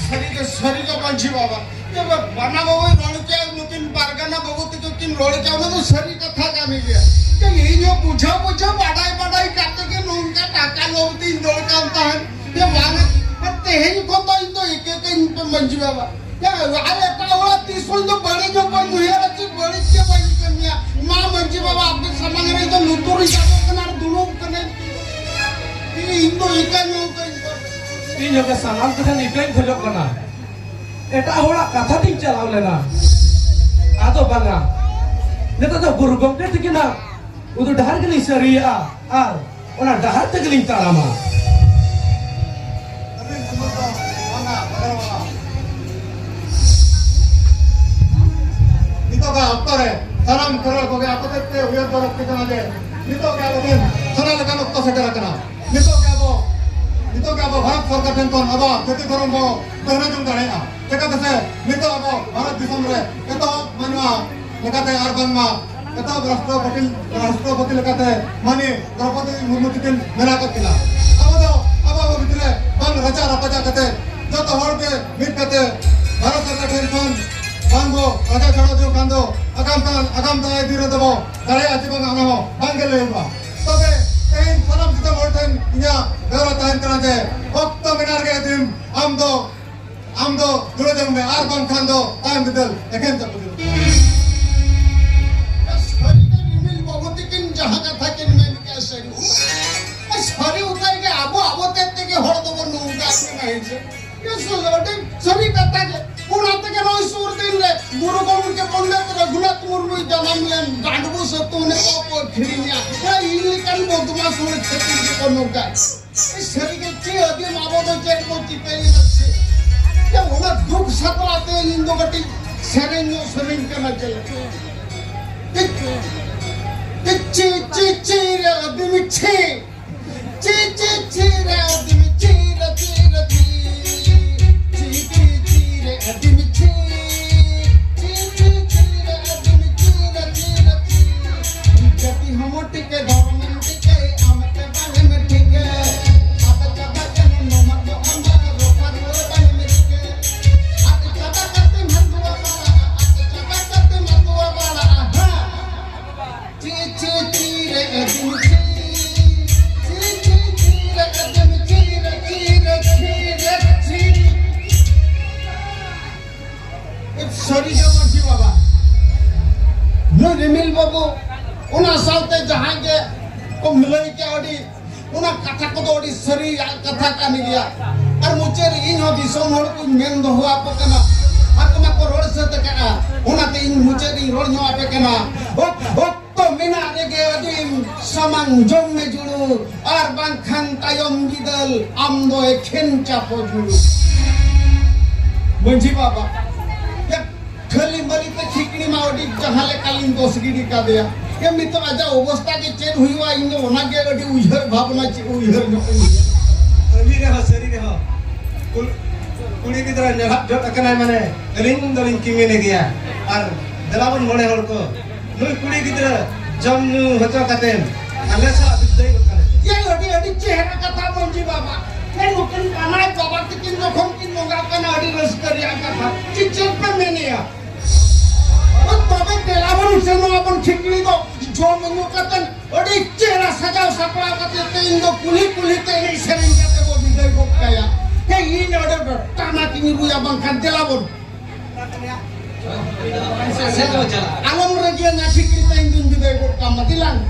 ᱥᱟᱹᱨᱤ ᱜᱮ, ᱥᱟᱹᱨᱤ ᱜᱮ ᱢᱟᱹᱡᱷᱤ ᱵᱟᱵᱟ᱾ ᱡᱮ ᱵᱟᱱᱟ ᱵᱟᱵᱩᱭ ᱨᱚᱲ ᱠᱮᱜᱼᱟ, ᱱᱩᱠᱤᱱ ᱯᱟᱨᱜᱟᱱᱟ ᱵᱟᱵᱩ ᱛᱟᱠᱚ ᱠᱤᱱ ᱨᱚᱲ ᱠᱮᱜᱼᱟ, ᱚᱱᱟ ᱫᱚ ᱥᱟᱹᱨᱤ ᱠᱟᱛᱷᱟ ᱠᱟᱱ ᱜᱮᱭᱟ᱾ ᱡᱮ ᱤᱧ ᱦᱚᱸ ᱵᱩᱡᱷᱟᱹᱣ ᱵᱩᱡᱷᱟᱹᱣ ᱵᱟᱰᱟᱭ ᱵᱟᱰᱟᱭ ᱠᱟᱛᱮ ᱜᱮ ᱱᱚᱝᱠᱟ ᱴᱟᱠᱟ ᱞᱳᱵᱷ ᱛᱤᱧ ᱫᱚᱨ ᱠᱟᱱ ᱛᱟᱦᱮᱸᱫ᱾ ᱡᱮ ᱵᱟᱝ, ᱛᱮᱦᱮᱧ ᱠᱷᱚᱱ ᱫᱚ ᱤᱧ ᱫᱚ ᱤᱠᱟᱹ ᱠᱟᱹᱧ ᱯᱮ ᱢᱟᱹᱡᱷᱤ ᱵᱟᱵᱟ᱾ ᱡᱮ ᱟᱨ ᱮᱴᱟᱜ ᱦᱚᱲᱟᱜ ᱛᱤᱥ ᱦᱚᱸ ᱤᱧ ᱫᱚ ᱵᱟᱹᱲᱤᱡ ᱦᱚᱸ ᱵᱟᱹᱧ ᱩᱭᱦᱟᱹᱨᱟ, ᱪᱮ ᱵᱟᱹᱲᱤᱡ ᱜᱮ ᱵᱟᱹᱧ ᱠᱟᱹᱢᱤᱭᱟ᱾ ᱢᱟ ᱢᱟᱹᱡᱷᱤ ᱵᱟᱵᱟ, ᱟᱯᱮ ᱥᱟᱢᱟᱝ ᱨᱮ ᱤᱧ ᱫᱚ ᱞᱩᱛᱩᱨ ᱤᱧ ᱥᱟᱵᱚᱜ ᱠᱟᱱᱟ ᱟᱨ ᱫᱩᱲᱩᱵ ᱠᱟᱹᱱᱟᱹᱧ᱾ ᱤᱧ ᱫᱚ ᱤᱠᱟᱹ ᱧᱚᱜ ᱠᱟᱹᱧ ᱯᱮ᱾ ᱤᱧ ᱦᱚᱸ ᱥᱟᱱᱟᱢ ᱠᱚᱴᱷᱮᱱ ᱤᱠᱟᱹᱧ ᱠᱷᱚᱡᱚᱜ ᱠᱟᱱᱟ᱾ ᱮᱴᱟᱜ ᱦᱚᱲᱟᱜ ᱠᱟᱛᱷᱟ ᱛᱤᱧ ᱪᱟᱞᱟᱣ ᱞᱮᱱᱟ᱾ ᱟᱫᱚ ᱵᱟᱝᱟ, ᱱᱤᱛᱚᱜ ᱫᱚ ᱜᱩᱨᱩ ᱜᱚᱢᱠᱮ ᱛᱤᱠᱤᱱᱟᱜ ᱩᱫᱩᱜ ᱰᱟᱦᱟᱨ ᱜᱮᱞᱤᱧ ᱥᱟᱹᱨᱤᱭᱟᱜᱼᱟ ᱟᱨ ᱚᱱᱟ ᱰᱟᱦᱟᱨ ᱛᱮᱜᱮᱞᱤᱧ ᱛᱟᱲᱟᱢᱟ᱾ ᱱᱤᱛᱚᱜᱟᱜ ᱚᱠᱛᱚ ᱨᱮ ᱥᱟᱱᱟᱢ ᱠᱷᱮᱨᱣᱟᱞ ᱠᱚᱜᱮ ᱟᱠᱚ ᱛᱮᱫ ᱛᱮ ᱩᱭᱦᱟᱹᱨ ᱫᱚ ᱞᱟᱹᱠᱛᱤ ᱠᱟᱱᱟ ᱡᱮ ᱱᱤᱛᱚᱜ ᱜᱮ ᱟᱵᱚ ᱵᱚᱱ ᱥᱟᱱᱟ ᱞᱮᱠᱟᱱ ᱚᱠᱛᱚ ᱥᱮᱴᱮᱨ ᱟᱠᱟᱱᱟ᱾ ᱱᱤᱛᱚᱜ ᱜᱮ ᱟᱵᱚ, ᱱᱤᱛᱚᱜ ᱜᱮ ᱟᱵᱚ ᱵᱷᱟᱨᱚᱛ ᱥᱚᱨᱠᱟᱨ ᱴᱷᱮᱱ ᱠᱷᱚᱱ ᱟᱵᱚᱣᱟᱜ ᱡᱟᱹᱛᱤ ᱫᱷᱚᱨᱚᱢ ᱵᱚ ᱜᱚᱲᱦᱚᱱ ᱡᱚᱝ ᱫᱟᱲᱮᱭᱟᱜᱼᱟ᱾ ᱪᱮᱠᱟᱛᱮ ᱥᱮ ᱱᱤᱛᱚᱜ ᱟᱵᱚ ᱵᱷᱟᱨᱚᱛ ᱫᱤᱥᱚᱢ ᱨᱮ ᱮᱛᱚᱦᱚᱵ ᱢᱟᱱᱣᱟ ᱞᱮᱠᱟᱛᱮ ᱟᱨ ᱵᱟᱝᱢᱟ ᱮᱛᱚᱦᱚᱵ ᱨᱟᱥᱴᱨᱚᱯᱚᱛᱤ, ᱨᱟᱥᱴᱨᱚᱯᱚᱛᱤ ᱞᱮᱠᱟᱛᱮ ᱢᱟᱹᱱᱤ ᱫᱨᱚᱯᱚᱫᱤ ᱢᱩᱨᱢᱩ ᱛᱤᱠᱤᱱ ᱢᱮᱱᱟᱜ ᱟᱠᱟᱫ ᱠᱤᱱᱟ᱾ ᱟᱵᱚ ᱫᱚ ᱟᱵᱚ ᱟᱵᱚ ᱵᱷᱤᱛᱨᱤ ᱨᱮ ᱵᱟᱝ ᱨᱟᱪᱟ ᱨᱟᱯᱟᱪᱟ ᱠᱟᱛᱮ ᱡᱚᱛᱚ ᱦᱚᱲ ᱜᱮ ᱢᱤᱫ ᱠᱟᱛᱮ ᱵᱷᱟᱨᱚᱛ ᱥᱚᱨᱠᱟᱨ ᱴᱷᱮᱱ ᱠᱷᱚᱱ ᱵᱟᱝ ᱵᱚ ᱨᱟᱪᱟ ᱪᱷᱟᱲᱟᱣ ᱡᱚᱝ ᱠᱷᱟᱱ ᱫᱚ ᱟᱜᱟᱢ ᱠᱟᱱ, ᱟᱜᱟᱢ ᱫᱟᱨᱟᱭ ᱫᱤᱱ ᱨᱮᱫᱚ ᱵᱚ ᱫᱟᱲᱮᱭᱟᱜᱼᱟ ᱪᱮ ᱵᱟᱝ, ᱚᱱᱟ ᱦᱚᱸ ᱵᱟᱝ ᱜᱮ ᱞᱟᱹᱭᱚᱜᱼᱟ᱾ ᱛᱚᱵᱮ ᱛᱮᱦᱮᱧ ᱥᱟᱱᱟᱢ ᱫᱤᱥᱚᱢ ᱦᱚᱲ ᱴᱷᱮᱱ ᱤᱧᱟᱹᱜ ᱱᱮᱦᱚᱨ ᱛᱟᱦᱮᱱ ᱠᱟᱱᱟ ᱡᱮ ᱚᱠᱛᱚ ᱢᱮᱱᱟᱜ ᱨᱮᱜᱮ ᱟᱹᱫᱤᱢ ᱟᱢ ᱫᱚ, ᱟᱢ ᱫᱚ ᱡᱩᱲᱟᱹ ᱡᱚᱝ ᱢᱮ, ᱟᱨ ᱵᱟᱝᱠᱷᱟᱱ ᱫᱚ ᱛᱟᱭᱚᱢ ᱵᱤᱫᱟᱹᱞ ᱮᱠᱷᱮᱱ ᱪᱟᱯᱚ ᱡᱩᱲᱟᱹ᱾ ᱥᱟᱹᱨᱤᱜᱮ ᱨᱤᱢᱤᱞ ᱵᱟᱹᱵᱩ ᱛᱤᱠᱤᱱ ᱡᱟᱦᱟᱸ ᱠᱟᱛᱷᱟ ᱠᱤᱱ ᱢᱮᱱ ᱠᱮᱜᱼᱟ, ᱥᱟᱹᱨᱤ ᱩᱛᱟᱹᱨ᱾ ᱥᱟᱹᱨᱤ ᱩᱛᱟᱹᱨ ᱜᱮ ᱟᱵᱚ, ᱟᱵᱚ ᱛᱮᱫ ᱛᱮᱜᱮ ᱦᱚᱲ ᱫᱚᱵᱚᱱ ᱱᱚᱝᱠᱟ ᱠᱟᱱᱟ, ᱦᱮᱸ ᱥᱮ? ᱟᱹᱰᱤ ᱥᱟᱹᱨᱤ ᱠᱟᱛᱷᱟ ᱜᱮ᱾ ᱚᱱᱟ ᱛᱮᱜᱮ ᱱᱚᱜᱼᱚᱭ ᱥᱩᱨ ᱫᱤᱱ ᱨᱮ ᱜᱩᱨᱩ ᱜᱚᱢᱠᱮ ᱯᱚᱱᱰᱤᱛ ᱨᱚᱜᱷᱩᱱᱟᱛᱷ ᱢᱩᱨᱢᱩᱭ ᱡᱟᱱᱟᱢ ᱞᱮᱱ, ᱰᱟᱸᱰᱵᱳ ᱥᱟᱹᱛᱩ ᱱᱮ ᱠᱚ ᱠᱚ ᱟᱹᱠᱷᱨᱤᱧᱟ᱾ ᱮ, ᱤᱧ ᱞᱮᱠᱟᱱ ᱵᱚᱫᱢᱟᱥ ᱦᱚᱲ ᱪᱷᱟᱹᱛᱤᱠ ᱜᱮᱠᱚ ᱱᱚᱝᱠᱟ᱾ ᱮ, ᱥᱟᱹᱨᱤ ᱜᱮ ᱪᱮᱫ ᱟᱹᱫᱤᱢ ᱟᱵᱚ ᱫᱚ ᱪᱮᱫ ᱵᱚ ᱪᱤᱠᱟᱹᱭᱮᱫᱟ ᱥᱮ? ᱮ, ᱚᱱᱟ ᱫᱩᱠ ᱥᱟᱛᱞᱟ ᱛᱮ ᱤᱧ ᱫᱚ ᱠᱟᱹᱴᱤᱡ ᱥᱮᱨᱮᱧ ᱧᱚᱜ ᱥᱮᱨᱮᱧ ᱠᱟᱱᱟ ᱪᱮᱫ ᱞᱮᱠᱟ? ᱪᱤ, ᱪᱤ, ᱪᱤ ᱨᱮ ᱟᱹᱫᱤᱢ ᱪᱷᱤ᱾ ᱪᱤ, ᱪᱤ, ᱪᱤ ᱨᱮ ᱟᱹᱫᱤᱢ ᱪᱤ ᱨᱮ ᱪᱤ ᱨᱮ ᱪᱤ᱾ ᱪᱤ, ᱪᱤ, ᱪᱤ ᱨᱮ ᱟᱹᱫᱤᱢ ᱪᱤ᱾ ᱪᱤ, ᱪᱤ, ᱪᱤ ᱨᱮ ᱟᱹᱫᱤᱢ ᱪᱤ ᱨᱮ ᱪᱤ ᱨᱮ ᱪᱤ᱾ ᱡᱟᱹᱛᱤ ᱦᱚᱸ ᱴᱷᱤᱠ ᱫᱷᱚᱨᱚᱢ ᱴᱷᱤᱠ ᱟᱢ ᱛᱮ ᱵᱟᱝ ᱮᱢ ᱴᱷᱤᱠ᱾ ᱟᱫ ᱪᱟᱵᱟ ᱠᱟᱱᱟ ᱱᱚᱣᱟ ᱫᱚ ᱟᱢ ᱫᱚ ᱨᱚᱯᱟ ᱨᱩᱣᱟᱹ ᱵᱟᱝ ᱮᱢ ᱴᱷᱤᱠ᱾ ᱟᱫ ᱪᱟᱵᱟ ᱠᱟᱛᱮ ᱢᱟᱛᱩᱣᱟ ᱵᱟᱲᱟᱜᱼᱟ, ᱟᱫ ᱪᱟᱵᱟ ᱠᱟᱛᱮ ᱢᱟᱛᱩᱣᱟ ᱵᱟᱲᱟᱜᱼᱟ᱾ ᱦᱮᱸ᱾ ᱪᱤ, ᱪᱤ, ᱪᱤ ᱨᱮ ᱟᱹᱫᱤᱢ ᱪᱤ᱾ ᱪᱤ, ᱪᱤ, ᱪᱤ ᱨᱮ ᱟᱹᱫᱤᱢ ᱪᱤ ᱨᱮ, ᱪᱤ ᱨᱮ, ᱪᱤ ᱨᱮ, ᱪᱤ᱾ ᱥᱟᱹᱨᱤ ᱜᱮ ᱢᱟᱹᱡᱷᱤ ᱵᱟᱵᱟ᱾ ᱱᱩᱭ ᱨᱤᱢᱤᱞ ᱵᱟᱹᱵᱩ, ᱚᱱᱟ ᱥᱟᱶᱛᱮ ᱡᱟᱦᱟᱸᱭ ᱜᱮ ᱠᱚ ᱞᱟᱹᱭ ᱠᱮᱜᱼᱟ, ᱟᱹᱰᱤ, ᱚᱱᱟ ᱠᱟᱛᱷᱟ ᱠᱚᱫᱚ ᱟᱹᱰᱤ ᱥᱟᱹᱨᱤᱭᱟᱜ ᱠᱟᱛᱷᱟ ᱠᱟᱱ ᱜᱮᱭᱟ᱾ ᱟᱨ ᱢᱩᱪᱟᱹᱫ ᱨᱮ ᱤᱧ ᱦᱚᱸ ᱫᱤᱥᱚᱢ ᱦᱚᱲ ᱠᱚᱧ ᱢᱮᱱ ᱫᱚᱦᱚ ᱟᱠᱚ ᱠᱟᱱᱟ, ᱟᱠᱚ ᱢᱟᱠᱚ ᱨᱚᱲ ᱥᱟᱹᱛ ᱟᱠᱟᱫᱼᱟ, ᱚᱱᱟᱛᱮ ᱤᱧ ᱢᱩᱪᱟᱹᱫ ᱨᱤᱧ ᱨᱚᱲ ᱧᱚᱜ ᱟᱯᱮ ᱠᱟᱱᱟ᱾ ᱦᱚᱠ, ᱦᱚᱠ᱾ ᱢᱮᱱᱟᱜ ᱨᱮᱜᱮ ᱟᱹᱫᱤᱢ ᱥᱟᱢᱟᱝ ᱡᱚᱢ ᱢᱮ ᱡᱩᱲᱩ, ᱟᱨ ᱵᱟᱝᱠᱷᱟᱱ ᱛᱟᱭᱚᱢ ᱵᱤᱫᱟᱹᱞ ᱟᱢ ᱫᱚ ᱮᱠᱷᱮᱱ ᱪᱟᱯᱚ ᱡᱩᱲᱩ᱾ ᱢᱟᱹᱡᱷᱤ ᱵᱟᱵᱟ, ᱠᱷᱟᱹᱞᱤ ᱢᱟᱹᱞᱤ ᱛᱮ ᱠᱷᱤᱠᱲᱤ ᱢᱟ ᱟᱹᱰᱤ ᱡᱟᱦᱟᱸ ᱞᱮᱠᱟᱞᱤᱧ ᱫᱚᱥ ᱜᱤᱰᱤ ᱠᱟᱫᱮᱭᱟ᱾ ᱮ, ᱱᱤᱛᱚᱜ ᱟᱡᱟᱜ ᱚᱵᱚᱥᱛᱟ ᱜᱮ ᱪᱮᱫ ᱦᱩᱭᱩᱜᱼᱟ, ᱤᱧ ᱫᱚ ᱚᱱᱟ ᱜᱮ ᱟᱹᱰᱤ ᱩᱭᱦᱟᱹᱨ ᱵᱷᱟᱵᱽᱱᱟ ᱪᱮᱫ ᱩᱭᱦᱟᱹᱨ ᱧᱚᱜ ᱤᱧ᱾ ᱟᱹᱞᱤᱧ ᱨᱮᱦᱚᱸ ᱥᱟᱹᱨᱤ ᱨᱮᱦᱚᱸ ᱠᱩᱲ-, ᱠᱩᱲᱤ ᱜᱤᱫᱽᱨᱟᱹ ᱧᱮᱞᱦᱟᱜ ᱡᱚᱴ ᱟᱠᱟᱱᱟᱭ ᱢᱟᱱᱮ ᱟᱹᱞᱤᱧ ᱫᱚᱞᱤᱧ ᱠᱤᱢᱤᱱ ᱜᱮᱭᱟ᱾ ᱟᱨ ᱫᱮᱞᱟ ᱵᱚᱱ ᱢᱚᱬᱮ ᱦᱚᱲ ᱠᱚ, ᱱᱩᱭ ᱠᱩᱲᱤ ᱜᱤᱫᱽᱨᱟᱹ ᱡᱚᱢ ᱧᱩ ᱦᱚᱪᱚ ᱠᱟᱛᱮ ᱟᱞᱮ ᱥᱟᱞᱟᱜ ᱵᱤᱫᱟᱹᱭ ᱜᱚᱫ ᱠᱟᱞᱮ ᱯᱮ᱾ ᱭᱟ, ᱟᱹᱰᱤ, ᱟᱹᱰᱤ ᱪᱮᱦᱨᱟ ᱠᱟᱛᱷᱟ ᱢᱟᱹᱡᱷᱤ ᱵᱟᱵᱟ᱾ ᱮ, ᱱᱩᱠᱤᱱ ᱵᱟᱱᱟᱭ ᱵᱟᱵᱟ ᱛᱟᱹᱠᱤᱱ ᱡᱚᱠᱷᱚᱱ ᱠᱤᱱ ᱵᱚᱸᱜᱟᱜ ᱠᱟᱱᱟ, ᱟᱹᱰᱤ ᱨᱟᱹᱥᱠᱟᱹ ᱨᱮᱭᱟᱜ ᱠᱟᱛᱷᱟ᱾ ᱪᱮᱫ, ᱪᱮᱫ ᱯᱮ ᱢᱮᱱᱮᱜᱼᱟ? ᱛᱚᱵᱮ ᱫᱮᱞᱟ ᱵᱚᱱ ᱥᱮᱱᱚᱜ ᱟᱵᱚᱱ ᱠᱷᱤᱠᱲᱤ ᱫᱚ ᱡᱚᱢ ᱧᱩ ᱠᱟᱛᱮ ᱟᱹᱰᱤ ᱪᱮᱦᱨᱟ ᱥᱟᱡᱟᱣ ᱥᱟᱯᱲᱟᱣ ᱠᱟᱛᱮ ᱛᱮᱦᱮᱧ ᱫᱚ ᱠᱩᱞᱦᱤ ᱠᱩᱞᱦᱤ ᱛᱮ ᱮᱱᱮᱡ ᱥᱮᱨᱮᱧ ᱠᱟᱛᱮ ᱵᱚ ᱵᱤᱫᱟᱹᱭ ᱜᱚᱫ ᱠᱟᱭᱟ᱾ ᱦᱮᱸ, ᱤᱧ ᱚᱸᱰᱮ ᱫᱚ ᱴᱟᱢᱟᱠ ᱤᱧ ᱨᱩᱭᱟ, ᱵᱟᱝᱠᱷᱟᱱ ᱫᱮᱞᱟ ᱵᱚᱱ᱾ ᱥᱮ ᱵᱚ ᱪᱟᱞᱟᱜᱼᱟ᱾ ᱟᱞᱚᱢ ᱨᱟᱹᱜᱤᱭᱟ, ᱱᱟ ᱠᱷᱤᱠᱲᱤ ᱛᱮᱦᱮᱧ ᱫᱚᱧ ᱵᱤᱫᱟᱹᱭ ᱜᱚᱫ ᱠᱟᱢᱟ, ᱫᱮᱞᱟᱝ᱾